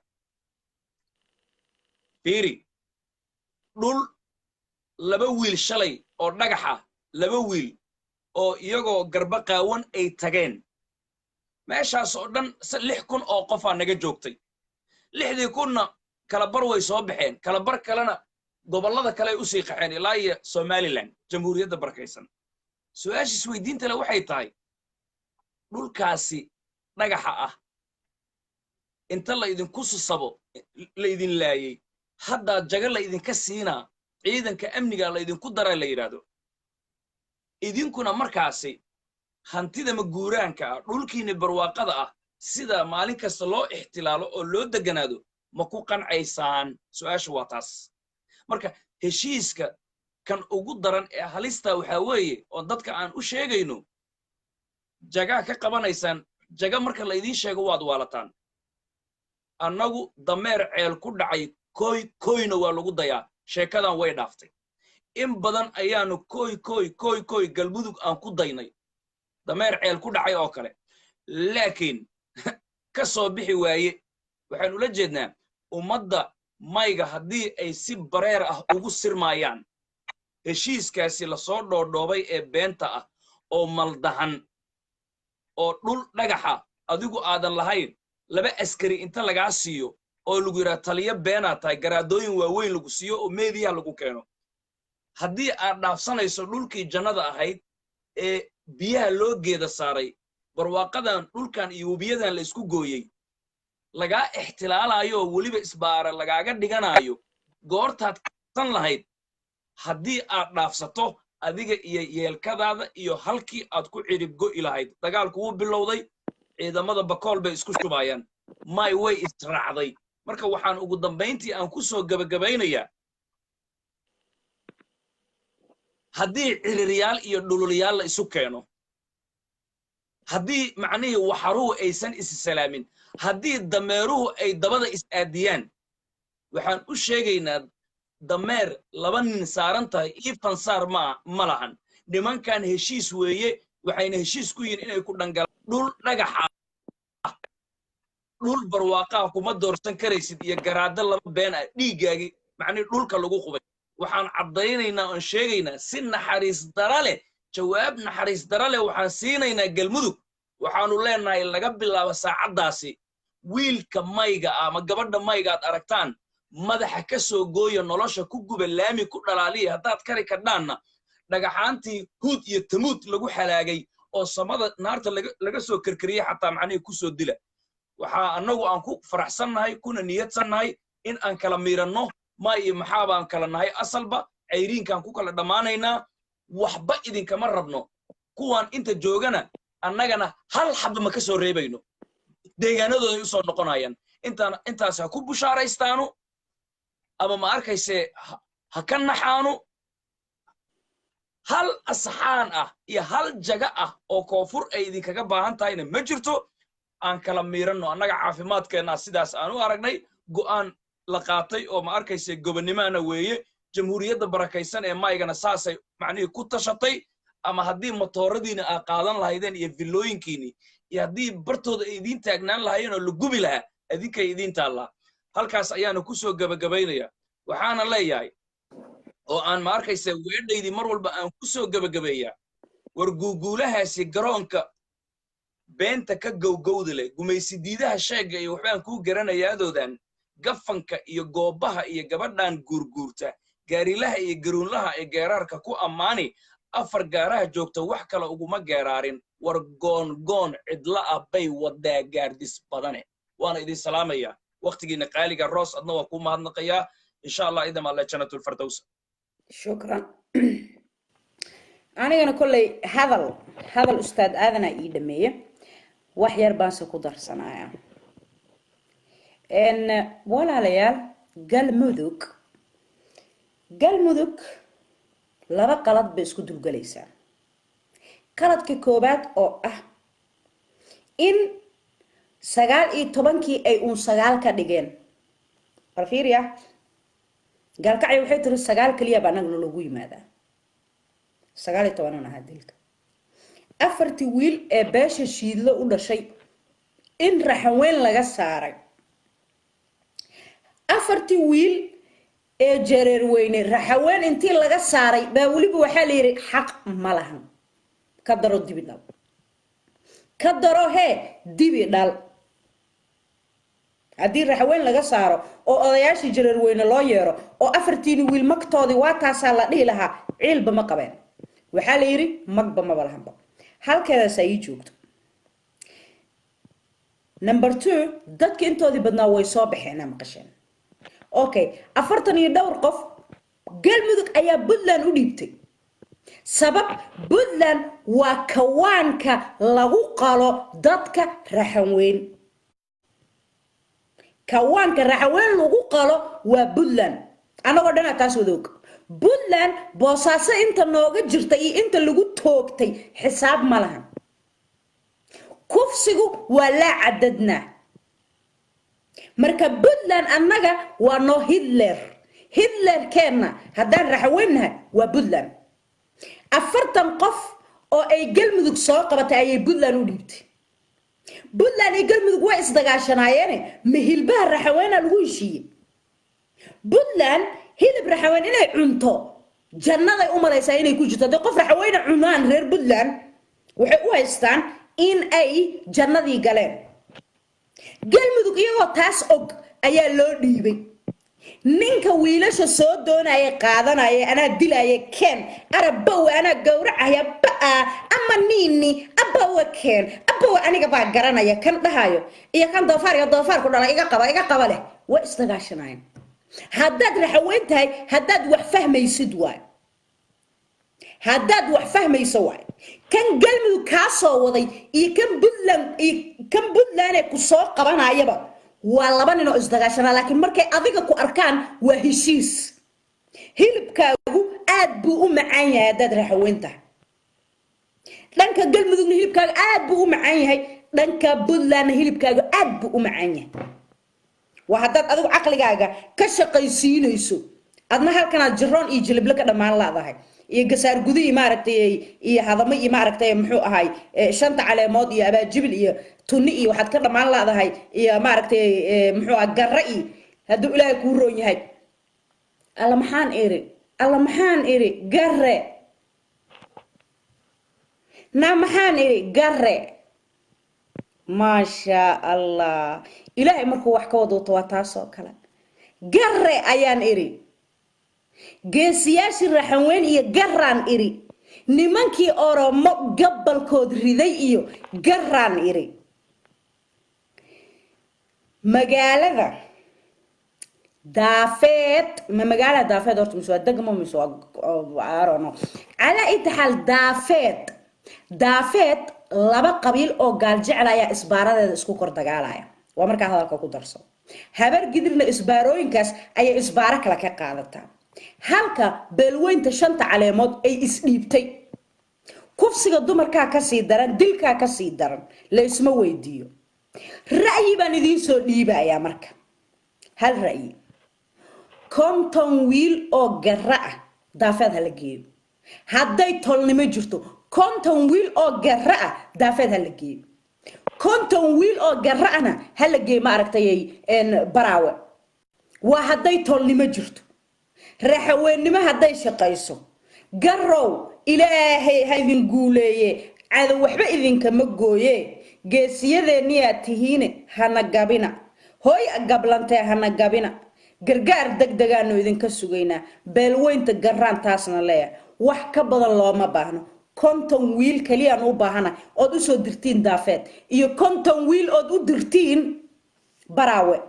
fiiri, dhul laba wiil shalay oo dhagax ah, laba wiil oo iyagoo garba qaawan ay tageen meeshaas oo dhan, 6,000 oo qofaa naga joogtay. 6,000-na kala bar way soo baxeen, kala bar kalena gobollada kale ay usii qaxeen ilaa iyo Somaliland, jamhuuriyadda barkaysan. Su-aasha isweydiinta le waxay tahay dhulkaasi Dhagaxa ah inta la idinku susabo la idin laayey, haddaa jaga la idinka siinaa, ciidanka amniga la idinku daraa la yidhaahdo. Idinkuna markaasi hantida maguuraanka ah, dhulkiinni barwaaqada ah, sida maalin kasta loo ixtilaalo oo loo deganaado, ma ku qancaysaan? Su'aasha waa taas. Marka heshiiska kan ugu daran ee halista waxaa weeye oo dadka aan u sheegayno, jagaa ka qabanaysaan. Jaga marka la idiin sheego waad waalataan. Annagu dameer ceel ku dhacay koy koyna waa lagu dayaa. Sheekadan way dhaaftay. In badan ayaanu koy koy koy koy Galmudug aan ku daynay, dameer ceel ku dhacay oo kale, laakiin ka soo bixi waaye. Waxaan ula jeednaa ummadda mayga haddii ay si bareer ah ugu sirmaayaan heshiiskaasi lasoo dhoodhoobay ee beenta ah oo maldahan oo dhul dhagaxa adigu aadan lahayn, laba askari inta lagaa siiyo oo lagu yidhaha taliyo beenaad tahay, garaadooyin waaweyn lagu siiyo oo meediyaha lagu keeno, haddii aad dhaafsanayso dhulkii jannada ahayd ee biyaha loo geeda saaray, barwaaqadan dhulkan iyo webiyadan la isku gooyey lagaa ixtilaalayo oo weliba isbaara lagaaga dhiganaayo, goortaad san lahayd haddii aad dhaafsato, adiga iyo yeelkadaada iyo halkii aad ku cirib go'i lahayd. Dagaalku wuu bilowday, ciidamada Bakool bay isku shubaayaan, may way israacday. Marka waxaan ugu dambayntii aan ku soo gebagabaynayaa, haddii ciriryaal iyo dhululyaal la isu keeno, haddii macnihii waxaruhu aysan is salaamin, haddii dameeruhu ay dabada is aadiyaan, waxaan u sheegaynaa dameer laba nin saaran tahay ii fansaar ma lahan. Nimankan heshiis weeye, waxayna heshiis ku yihiin inay ku dhangalaan dhul dhagaxa. Dhul barwaaqaha kuma doorsan karaysid iyo garaaddo laba been ah dhiiggaagii macnihii dhulka lagu qubay. Waxaan caddaynaynaa oon sheegaynaa si naxariis dara leh, jawaab naxariis dara leh waxaan siinaynaa Galmudug. Waxaanu leenahay, laga bilaabo saacaddaasi, wiilka mayga ah ama gabadha mayga aad aragtaan, madaxa ka soo gooya, nolosha ku guba, laami ku dhalaaliya. Haddaad kari kadhaanna, dhagaxaantii Huud iyo Tamuud lagu xalaagay oo samada naarta laga soo kerkeriyey xataa macnihii ku soo dila. Waxaa annagu aan ku faraxsannahay kuna niyadsannahay in aan kala miiranno. May iyo maxaa baan kala nahay asalba, cayriinkaan ku kala dhammaanaynaa. Waxba idinkama rabno. Kuwaan inta joogana annagana hal xabba ma ka soo reebayno, deegaanadooday u soo noqonayaan. Intaan intaas ha ku bushaaraystaanu ama ma arkayse ha ka naxaanu. Hal asxaan ah iyo hal jaga ah oo koonfur ay idinkaga baahan tahayna ma jirto. Aan kala miiranno annaga caafimaadkeennaa. Sidaas aan u aragnay go'aan la qaatay oo ma arkayse gobonnimahana weeye. Jamhuuriyadda barakaysan ee maygana saasay macnihii ku tashatay. Ama haddii matooradiina aad qaadan lahaydeen iyo villooyinkiinii iyo haddii bartooda ay idiin taagnaan lahaayeen oo la gubi lahaa, idinkay idiin taallaa. Halkaas ayaanu ku soo gebagabaynaya. Waxaana leeyahay oo aan ma arkaysa weedhaydii mar walba aan ku soo gebagabeeyaa, war guuguulahaasi garoonka beenta ka gowgowda leh, gumaysidiidaha sheegga iyo waxbaan kuu garanayaadoodan gafanka iyo goobaha iyo gabadhan guurguurta, gaarilaha iyo garuunlaha ee geeraarka ku ammaani, afar gaaraha joogta wax kale uguma geeraarin. War goon goon cidla ah bay wadaa gaardis badane. Waana idin salaamayaa waqtigiina qaaliga. Roos, adna waa kuu mahadnaqayaa. Insha Allah idam alle janatulfardows. Shukran. Anigana kolley hadal hadal ustaad aadanaa ii dhameeye, wax yar baanse ku darsanaya. Walaalayaal, Galmudug laba qalad bay isku dulgalaysaa. Qaladka koowaad oo ah in 19-kii ay uun 9 ka dhigeen. Bal fiiriya, Gaalkacyo waxay tiri 9 keliya baa annagana loogu yimaadaa, 19-an ahaa dilka. Afartii wiil ee beesha Shiidlo u dhashay in Raxanweyn laga saaray, afartii wiil ee Jareer Weyne Raxaweyn intii laga saaray baa weliba waxaa la yidhi xaq ma lahan. Ka daro dibi dhal, ka daro hee dibi dhal. Haddii Raxaweyn laga saaro oo odayaashii Jareer Weyne loo yeero oo afartiini wiil magtoodii waa taasaa la dhihi lahaa, ciilba ma qabeen. Waxaa la yidhi magba maba lahanba. Halkeedaasaa ii joogto. Number two, dadka intoodii badnaa way soo baxeen, aa maqasheen. Okay, 40 iyo dhowr qof Galmudug ayaa Puntland u dhiibtay. Sabab, Puntland waa kawaanka lagu qalo dadka Raxanweyn. Kawaanka Raxanweyn lagu qalo waa Puntland. Annagoo dhanaa taas wada og. Puntland Boosaaso inta nooga jirta iyo inta lagu toogtay xisaab ma lahan. Kufsigu waa laa cadadna. Marka Puntland annaga waa noo Hitler. Hitlerkeenna haddaan Raxaweynnahay waa Puntland. 40 qof oo ay Galmudug soo qabatay ayay Puntland u dhiibtay. Puntland iyo Galmudug way isdagaashanaayeene, ma hilbaha Raxaweyna lagu heshiiyey? Puntland hilib Raxaweyn inay cunto jannaday u malaysaa inay ku jirto. Haddii qof Raxaweyne cunaan, reer Puntland waxay u haystaan in ay jannadii galeen. Galmudug iyagoo taas og ayaa loo dhiibay. Ninka wiilasha soo doonaya, qaadanaya, anaa dilaya keen, arabowe, anaa gowracaya ba'a ama niini abawe keen abawe, aniga baa garanaya kan dhahayo iyo kan doofaar iyo doofaarku dhala iga qaba, iga qaba leh, way isdagaashanayeen. Haddaad Raxaweyn tahay, haddaad wax fahmaysid waay, haddaad wax fahmayso waay, kan Galmudug kaa soo waday iyo kan Puntland iyo kan Puntland ee ku soo qabanayaba waa laba nin oo isdagaashanaa. Laakiin markay adiga ku arkaan waa heshiis. Hilibkaagu aad buu u macaan yahay haddaad Raxaweyn tahay. Dhanka Galmudugna hilibkaagu aad buu u macaan yahay, dhanka Puntlandna hilibkaagu aad buu u macaan yahay. Waa haddaad adigu caqligaaga ka shaqaysiinayso. Adna halkanaad jiroon iyo jilible ka dhammaan laadahay iyo gasaar gudu iyo maaragtay iyo hadamo iyo maaragtay muxuu ahay shanta caleemood iyo abaajibil iyo tunni iyo waxaad ka dhammaan laadahay iyo maaragtay muxuu ahay garre iyo hadduu Ilaahay kuu roon yahay. Alla maxaan iri, alla maxaan iri garre na, maxaan iri garre. Maasha Allah, Ilaahay markuu wax ka waduuto waa taas oo kale. Garre ayaan iri, geesiyaashii Raxanweyn iyo garaan iri, nimankii Oromo gabalkood riday iyo garaan iri. Magaalada Daafeed, ma magaalada Daafeed horta mise waa degmo mise waa arono? Calaa itaxaal, Daafeed, Daafeed laba qabiil oo Gaal Jecel ayaa isbaaradeeda isku kor dagaalaya. Waa markaa hadalka ku darso, Habar Gidirna isbaarooyinkaas ayay isbaaro kale ka qaadataa, halka beelweynta shanta caleemood ay isdhiibtay. Kufsiga dumarkaa kasii daran, dilkaa kasii daran, la isma weydiiyo. Ra'yi baan idiin soo dhiibayaa marka, hal ra'yi: 50 wiil oo garra ah Daafeed hala geeyo. Hadday tolnimo jirto, 50 wiil oo garra ah Daafeed hala geeyo, 50 wiil oo garra ahna hala geeyo, ma aragtay, Baraawe. Waa hadday tolnimo jirto, Raxaweennimo hadday shaqayso. Garow, Ilaahay ha idin guuleeye, cadow waxba idinkama gooye. Geesiyadeenniyaa tihiine, hana gabina. Hooy gablantee, hana gabina. Gargaar deg degaanu idinka sugaynaa. Beelweynta garraan taasna leeyahay, wax ka badan looma baahno. 50 wiil keliyaan u baahana ood usoo dirtiin Daafeed iyo 50 wiil ood u dirtiin Baraawe.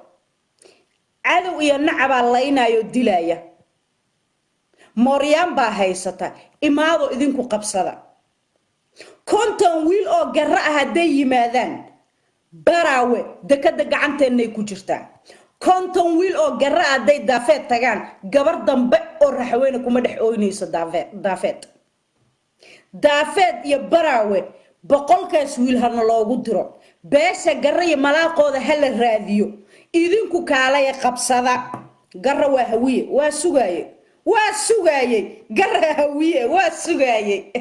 Cadow iyo nacabaa laynaayo, dilaya, mooryaan baa haysata. Imaado idinku qabsada. 50 wiil oo garra ah hadday yimaadaan Baraawe, dekada gacanteennay ku jirtaa. 50 wiil oo garra ah hadday Daafeed tagaan, gabar dambe oo Raxweyne kuma dhex ooynayso Daafeed. Daafeed, Daafeed iyo Baraawe 100-kaas wiil hana loogu diro. Beesha garra iyo malaaqooda ha la raadiyo. Idinku kaalaya, qabsada. Garra waa Hawiye, waa sugaaye, waa sugaayey. Garra Hawiye waa sugaayey.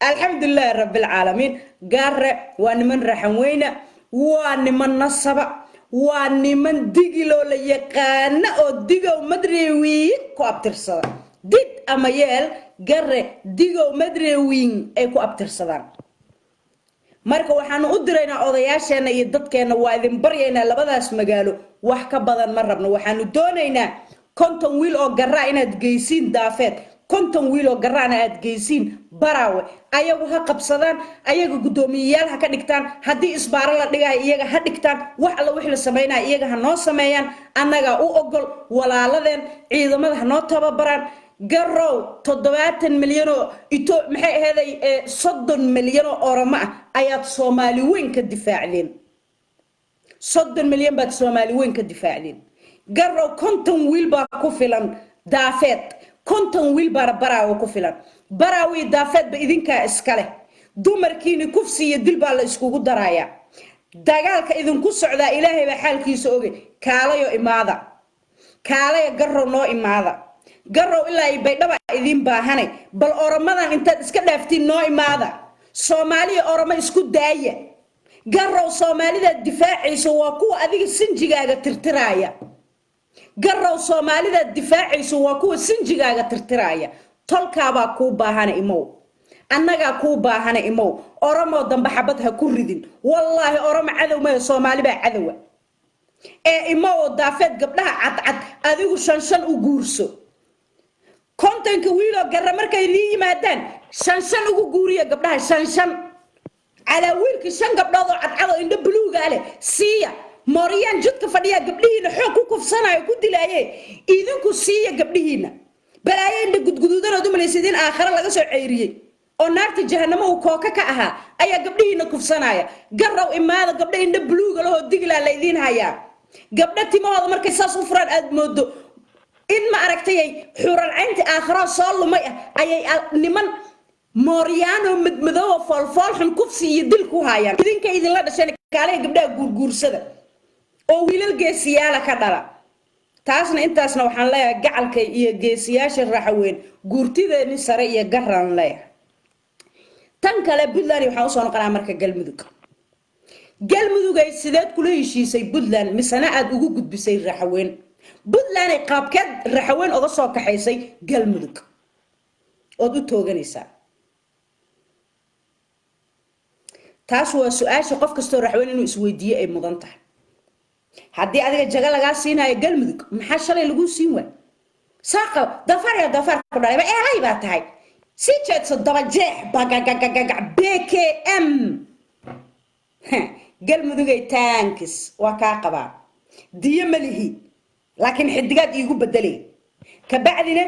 Alxamdulilaahi rabbilcaalamiin. Garre waa niman Raxan weyna, waa niman nasaba, waa niman Digiloo la yaqaana oo Digow Madrewiin ku abtirsada. Did ama yeel, Garre Digow Madrewiin ay ku abtirsadaan. Marka waxaanu u diraynaa odayaasheenna iyo dadkeenna, waa idin baryaynaa, labadaas magaalo wax ka badan ma rabno. Waxaanu doonaynaa 50 wiil oo garraa inaad geysiin Daafeed. 50 wiiloo garaana aad geysiin Baraawe, ayagu ha qabsadaan, ayaga guddoomiyeyaal ha ka dhigtaan. Haddii isbaaro la dhigayo, iyaga ha dhigtaan. Wax alla wixii la samaynaya iyaga ha noo sameeyaan, annagaa u ogol. Walaaladeen ciidamada ha noo tababaraan. Garow, 70 milyanoo ito maxay aheeday, 30 milyan oo Oromo ah ayaad Soomaali weyn ka difaacdeen. 30 milyan baad Soomaali weyn ka difaacdeen. Garow, 50 wiil baa ku filan Daafeed, 50 wiil baana Baraawe ku filan. Baraawe iyo Daafeedba idinkaa iska leh. Dumarkiini kufsi iyo dil baa la iskugu darayaa. Dagaalka idinku socdaa Ilaahay baa xaalkiisa ogey. Kaalayo imaada, kaalaya Garow, noo imaada. Garow, ilaa iyo Baydhaba idiin baahanay. Bal Oromadan intaad iska dhaaftiin noo imaada. Soomaaliya Oromo isku daaya. Garow, Soomaalidaad difaacayso waa kuwa adiga sinjigaaga tirtiraaya. Garow, Soomaalidaad difaacayso waa kuwa sinjigaaga tirtiraaya. Tolkaabaa kuu baahana, imow. Annagaa kuu baahana, imow. Oromoo dambe xabad ha ku ridin. Wallaahi, Oromo cadow maya, Soomaali baa cadowa. Ee imow oo Daafeed gabdhaha cadcad adigu shan shan u guurso. 50-ka wiiloo garra markay nii yimaadaan, shan shan ugu guuriya gabdhaha, shan shan calaa wiilkii. Shan gabdhood oo cadcad oo indho buluuga leh siiya. Mooryaan jidka fadhiyaa gabdhihiina xoog ku kufsanayo, ku dilaaye. Idinku siiya gabdhihiina. Balaayo indha gudguduudanood u malaysid in aakhare laga soo ceyriyey oo naarta jahanamo uu kooka ka ahaa ayaa gabdhihiina kufsanaya. Garow, imaada. Gabdho indho buluuga lahoo diglaa la idiin hayaa. Gabdho timahooda markay saas u furaan aad moodo in ma aragtayay xuuralcaynti aakharo soo lumay ah ayay niman mooryaanoo madmadoobo foolfoolxun kufsi iyo dil ku haayaan. Idinka idinla dhasheen. Kaalaha gabdhaha guurguursada oo wiilal geesiyaala ka dhala. Taasna intaasna waxaan leeyahay gacalka iyo geesiyaasha Raxaweyn, guurtideeni sare iyo garaan leeyahay. Tan kale, Puntland waxaan usoo noqonaa marka Galmudug. Galmudugay, sideed kula heshiisay Puntland, misena aada ugu gudbisay Raxaweyn? Puntland ay qaabkeed Raxaweyn oga soo kaxaysay Galmudug ood u tooganaysaa? Taas waa su-aasha qof kastoo Raxweyn inuu isweydiiye ay mudan tahay. Haddii adiga jago lagaa siinayo Galmudug, maxaa shalay laguu siin waay? Saaqa doofaar, doofaar ku dhalay ba eelay baa tahay. Sii jeedso, dabajeex bagagagagaga BKM. Galmudugay, thanks, waa kaa qabaa. Diyo ma lihi, laakiin xidigaad iigu bedelay. Kabacdina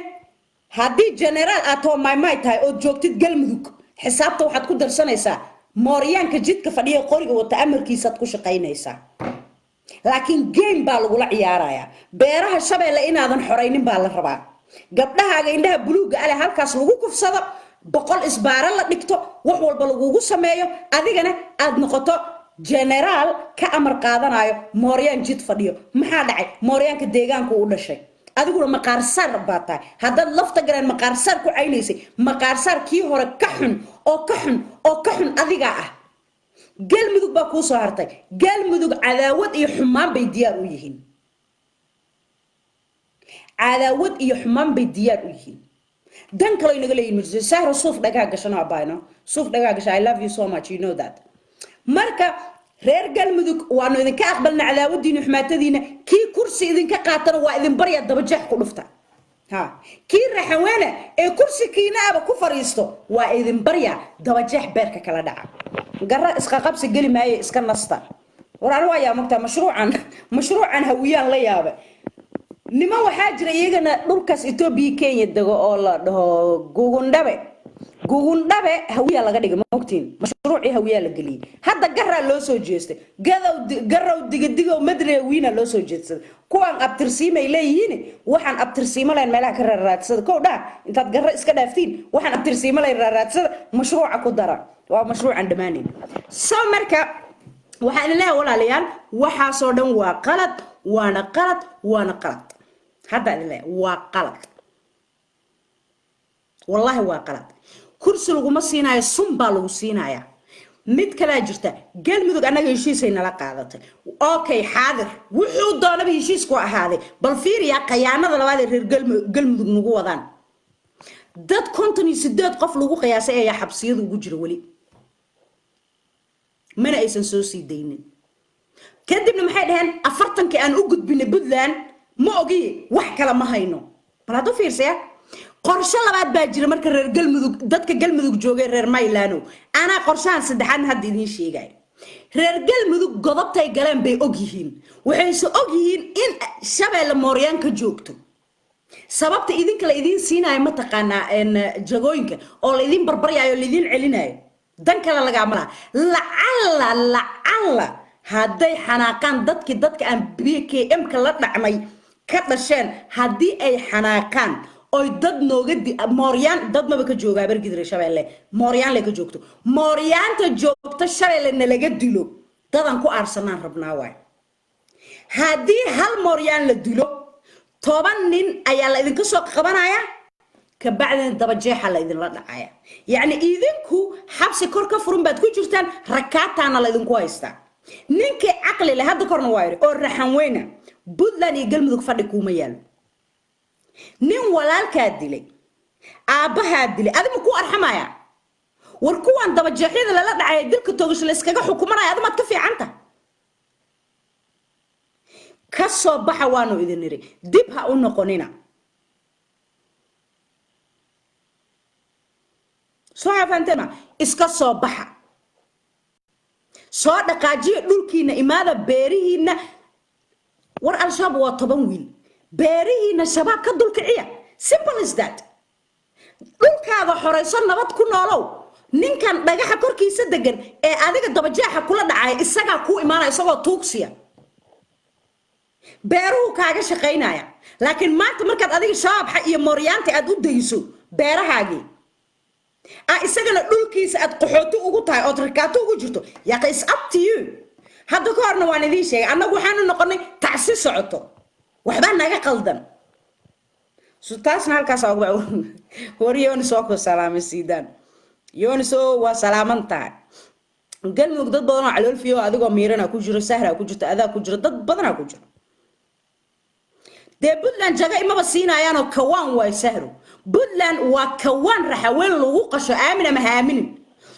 haddii generaal aad too maymay tahay ood joogtid Galmudug, xisaabta waxaad ku darsanaysaa mooryaanka jidka fadhiya qoriga wata amarkiisaad ku shaqaynaysaa. Laakiin game baa lagula ciyaarayaa. Beeraha Shabeelle inaadan xoraynin baa la rabaa. Gabdhahaaga indhaha buluugga ale halkaas lagu kufsado, 100 isbaaro la dhigto, wax walba lagugu sameeyo, adigana aad noqoto generaal ka amar qaadanayo mooryaan jid fadhiyo. Maxaa dhacay? Mooryaanka deegaanku u dhashay, adiguna maqaarsaar baa tahay. Haddaad lafta gareen maqaarsaar ku caynaysay, maqaarsaar kii hore ka xun oo ka xun oo ka xun adigaa ah. Galmudug baa kuu soo hartay. Galmudug cadaawad iyo xumaan bay diyaar u yihiin, cadaawad iyo xumaan bay diyaar u yihiin. Dan kale inaga leeyihin mirse. Sahro, suuf dhagaa gashano abayno, suuf dhagaa gasha. I love you so much, you know that. Marka reer Galmudug, waanu idinka aqbalna cadaawadiina, xumaatadiina. Kii kursi idinka qaatana waa idin barya, dabajeex ku dhufta. Ha kii Raxaweene ee kursi kiinaaba ku fariisto, waa idin barya, dabajeex beerka kala dhaca. Garra isqaqabsi geli maaye, iska nasta. War anigu ayaa mogtaa mashruucan Hawiyaan la yaabay. Niman waxaa jira iyagana dhulkaas Etoobiya, Kenya dego oo la dhaho Gugundhabe. Gugundhabe Hawiyaa laga dhigay, maogtiin? Mashruucii Hawiyaa la geliyey. Hadda Garaa loo soo jeestay. Gadow, Garow, Digadigow, Madre Wiina loo soo jeedsaday. Kuwaan abtirsiimay leeyihiin, waxaan abtirsiimo lahayn meelaha ka raaraadsada. Kow dhaa, intaad garro iska dhaaftiin, waxaan abtirsiimo lahayn raaraadsada, mashruuca ku dara. Waa mashruucan dhammaanayn. So marka waxaan idin leeyahay, walaalayaal, waxaasoo dhan waa qalad, waana qalad, waana qalad. Hadda idin leeyahay, waa qalad, wallaahi waa qalad. Kursi laguma siinayo, sun baa lagu siinayaa. Mid kalaa jirta. Galmudug annaga heshiisay nala qaadatay. Okay, xaadir wuxuu doonaba heshiisku ahaaday. Bal fiiriya qayaanada labaad ee reer Galmudug nagu wadaan. Dad 58 qof lagu qiyaasay ayaa xabsiyada ugu jira weli, mana aysan soo sii daynin. Kadibna maxay dhaheen? 40-kii aan u gudbinay Puntland, ma ogi, wax kale ma hayno. Bal hadduu fiirsaya, Qorshe labaad baa jira. Marka reer Galmudug, dadka Galmudug joogay, reer Maylano, anaa qorshahan saddexaadna hadda idiin sheegaya. Reer Galmudug godobtay galeen bay og yihiin. Waxayse og yihiin in Shabeelle mooryaan ka joogto. Sababta idinka la idiin siinayo, mataqaanaa, jagooyinka oo la idiin barbaryayo, la idiin celinayo, dan kale lagaama laha. Lacalla lacalla hadday xanaaqaan dadkii dadka aan BKM ka la dhacnay ka dhasheen, haddii ay xanaaqaan oy dad nooga di mooryaan, dad maba ka joogaa Bargidre. Shabeelle mooryaan lay ka joogto. Mooryaanta joogto Shabeelle nalaga dilo, dadan ku aarsanaan rabnaa. Waay, haddii hal mooryaan la dilo, 10 nin ayaa la idinka soo qabanaya, kabacdina dabajeexa la idinla dhacaya. Yacni idinku xabsi kor ka furan baad ku jirtaan, rakaataana la idinku haystaa. Ninkii caqli leh, hadda korna waa yidhi oo raxan weyna, Puntland iyo Galmudug fadhi kuuma yaalo. Nin walaalkaa dilay, aabbahaa dilay, adima ku arxamaya? War kuwan dabajeexyada lala dhacaya, dilka toogasho la iskaga xukumanaya, adimaad ka fiicanta. Ka soo baxa waanu idin niri, dib ha u noqonina. Soo fahanteen ma? Iska soo baxa, soo dhaqaajiya dhulkiina, imaada beerihiina. War Al-Shabaab waa 10 wiil. Beerihiina Shabaab ka dulkiciya, simple is that. Dhulkaada xorayso, nabad ku noolow. Ninkan dhagaxa korkiisa degan ee adiga dabajeexa kula dhacaya, isagaa kuu imaanaya isagoo tuugsiya, beeruhu kaaga shaqaynaya. Laakiin maanta markaad adiga shabaabxa iyo mooryaanta aad u dayso beerahaagii, isagana dhulkiisa aad qaxooti ugu tahay ood rakaato ugu jirto, yaqa, is up to you. Hadda ka horna waan idiin sheegay, annagu waxaanu noqonay tacsi socoto, waxbaa naga qaldan. So taasna halkaas uga war. Yonis waa ku salaamay. Siidaan Yonis oo waa salaaman tahay. Galmudug dad badan oo caloolfiyo adigoo miirana ku jiro, sahra ku jirto, adaa ku jiro, dad badanaa ku jiro. Dee Puntland jaga imaba siinayaanoo kawaan waay sahro. Puntland waa kawaan raxaween lagu qasho. Aamin ama ha aaminin,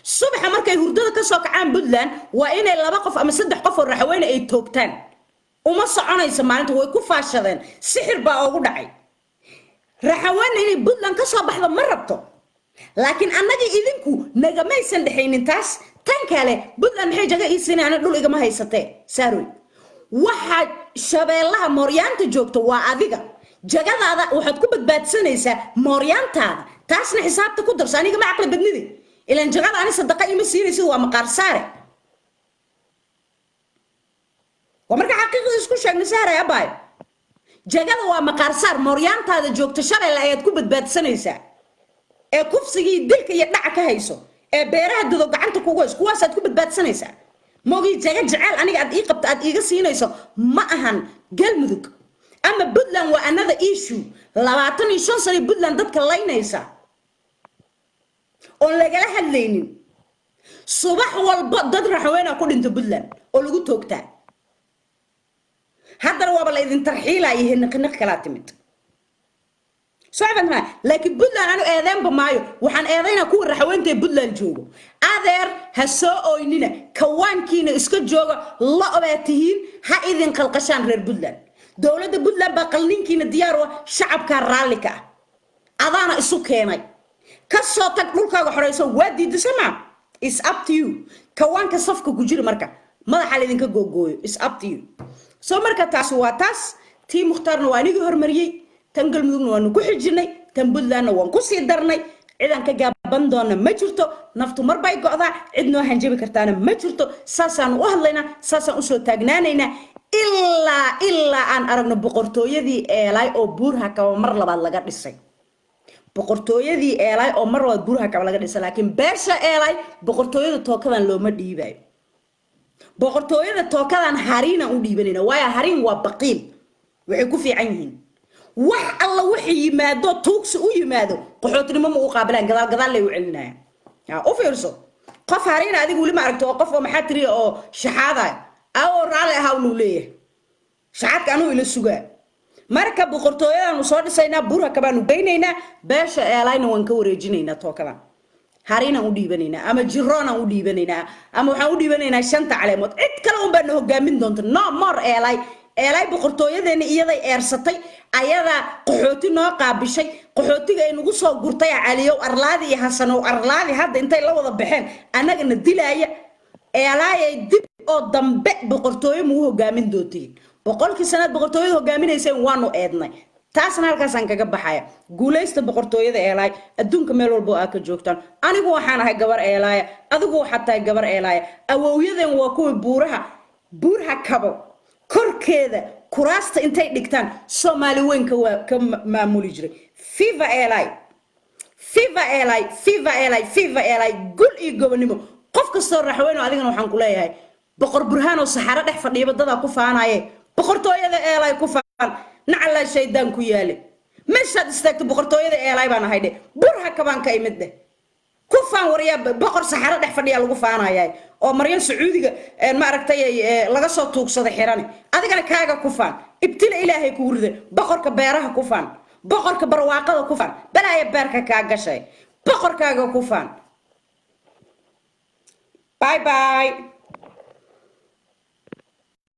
subaxa markay hurdada kasoo kacaan Puntland waa inay laba qof ama saddex qof oo raxaweyne ay toogtaan. Uma soconaysa maalinta, way ku faashadeen, sixir baa ugu dhacay. Raxaweyne inay Puntland kasoo baxdo ma rabto, laakiin annagii idinku nagamaysan dhexaynin taas. Tan kale, Puntland maxay jaga ii siinayaan? Dhul igama haysatee saaroy. Waxaa Shabeellaha mooryaanta joogto waa adiga. Jagadaada waxaad ku badbaadsanaysaa mooryaantaada, taasna xisaabta ku darso. Aniga ma caqli badnidi ilaan jagada ani sadaqa ima siinaysid, waa maqaar saare. Waa marka xaqiiqda isku sheegna, saaray abaayo, jagada waa maqaar saar. Mooryaantaada joogto Shabeelle ayaad ku badbaadsanaysaa ee kufsigii, dilka iyo dhaca ka hayso, ee beeraha dado gacanta kugu hayso, kuwaasaad ku badbaadsanaysaa. Mogii jaga jecel aniga aad ii qabto aad iiga siinayso ma ahan Galmudug ama Puntland, waa another issue. 25 sano Puntland dadka laynaysa oon lagala hadlaynin. Subax walba dad raxweynaa ku dhinta Puntland oo lagu toogtaa. Haddana waaba la idin tarxiilaya, hiniqiniq kalaa timid socban ma. Laakiin Puntland anu eedeenba maayo, waxaan eedaynaa kuwa raxweynta ee Puntland joogo. Adeer, ha soo oynina, kawaankiina iska jooga. Lo' baa tihiin, ha idin qalqashaan reer Puntland. Dowladda Puntland baa qalninkiina diyaar u ah, shacabkaa raalli ka ah, adaana isu keenay. Ka soo tag dhulkaaga xoreyso, waa diidasa maa, is up to you. Kawaanka safka ku jira marka madaxa laydinka googooyo, is up to you. So marka taasi waa taas. Tii Mukhtaarna waa anigii hormariyey, tan Galmudugna waanu ku xijinay, tan Puntlandna waan kusii darnay. Cidan ka gaaban doona ma jirto. Naftu mar bay go'daa, cid noo hanjabi kartaana ma jirto. Saasaan u hadlaynaa, saasaan usoo taagnaanaynaa ilaa aan aragno boqortooyadii Eelay oo Buurha Kaba mar labaad laga dhisay, boqortooyadii Eelay oo mar labaad Buurha Kaba laga dhisay. Laakiin beesha Eelay boqortooyada tookadan looma dhiibayo. Boqortooyada tookadan hariinaan u dhiibanayna, waayo hariin waa baqiil. Waxay ku fiican yihiin, wax alla wixii yimaado, tuugsi u yimaado, qaxootinimo ma u qaabilaan, gadaal gadaal lay u celinayaan. U fiirso, qof hariina adiga weli ma aragto oo qof oo maxaa tiri oo shaxaadaya awoo raalli ahaa luu leeyahay, shaxaadka anuu ila sugaa. Marka boqortooyadaanu soo dhisaynaa, Burha kabaanu geynaynaa, beesha Eelayna waan ka wareejinaynaa tookadan. Hariinaan u dhiibanaynaa ama jiroonaan u dhiibanaynaa ama waxaan u dhiibanaynaa shanta caleemood. Cid kale un baa na hogaamin doonta. No more Eelay. Eelaay boqortooyadeena iyaday eersatay, ayadaa qaxooti noo qaabishay, qaxootiga ay nagu soo gurtay. Caliyow Arlaadi iyo Hasanow Arlaadi hadda intay la wada baxeen annagana dilaaya. Eelaayay dib oo dambe boqortooyo mugu hogaamin doontiin. 100-kii sanaad boqortooyada hogaaminayseen waanu eednay. Taasna halkaasaan kaga baxaya. Guulaysta boqortooyada Eelaay, adduunka meel walbo aa ka joogtaan. Anigu waxaan ahay gabar Eelaaya, adigu waxaad tahay gabar Eelaaya. Awowyaden waa kuwii buuraha buurha kabo korkeeda kuraasta intay dhigtaan Soomaali weynka waa ka maamuli jiray. Viva Eelaay, viva Eelaay, viva Eelaay, viva Eelaay! Gul iyo gobonimo. Qof kastoo Raxweyno, adigana waxaan ku leeyahay, Boqor Burhaan oo saxaro dhex fadhiyaba dadaa ku faanaye, boqortooyada Eelaay ku faan. Nacalaa shaydaan ku yaale. Meeshaad istaagto "Boqortooyada Eelaay baan ahay" dheh, Burha kabaan ka imid dheh, ku faan. Waryaa, boqor saxaro dhex fadhiyaa lagu faanayaa oo maryan Sacuudiga ma aragtay laga soo tuugsaday xirane. Adigana kaaga ku faan. Ibtila Ilaahay kugu rida. Boqorka beeraha ku faan, boqorka barwaaqada ku faan. Balaaya beerka kaa gashay, boqorkaaga ku faan. Bye bye.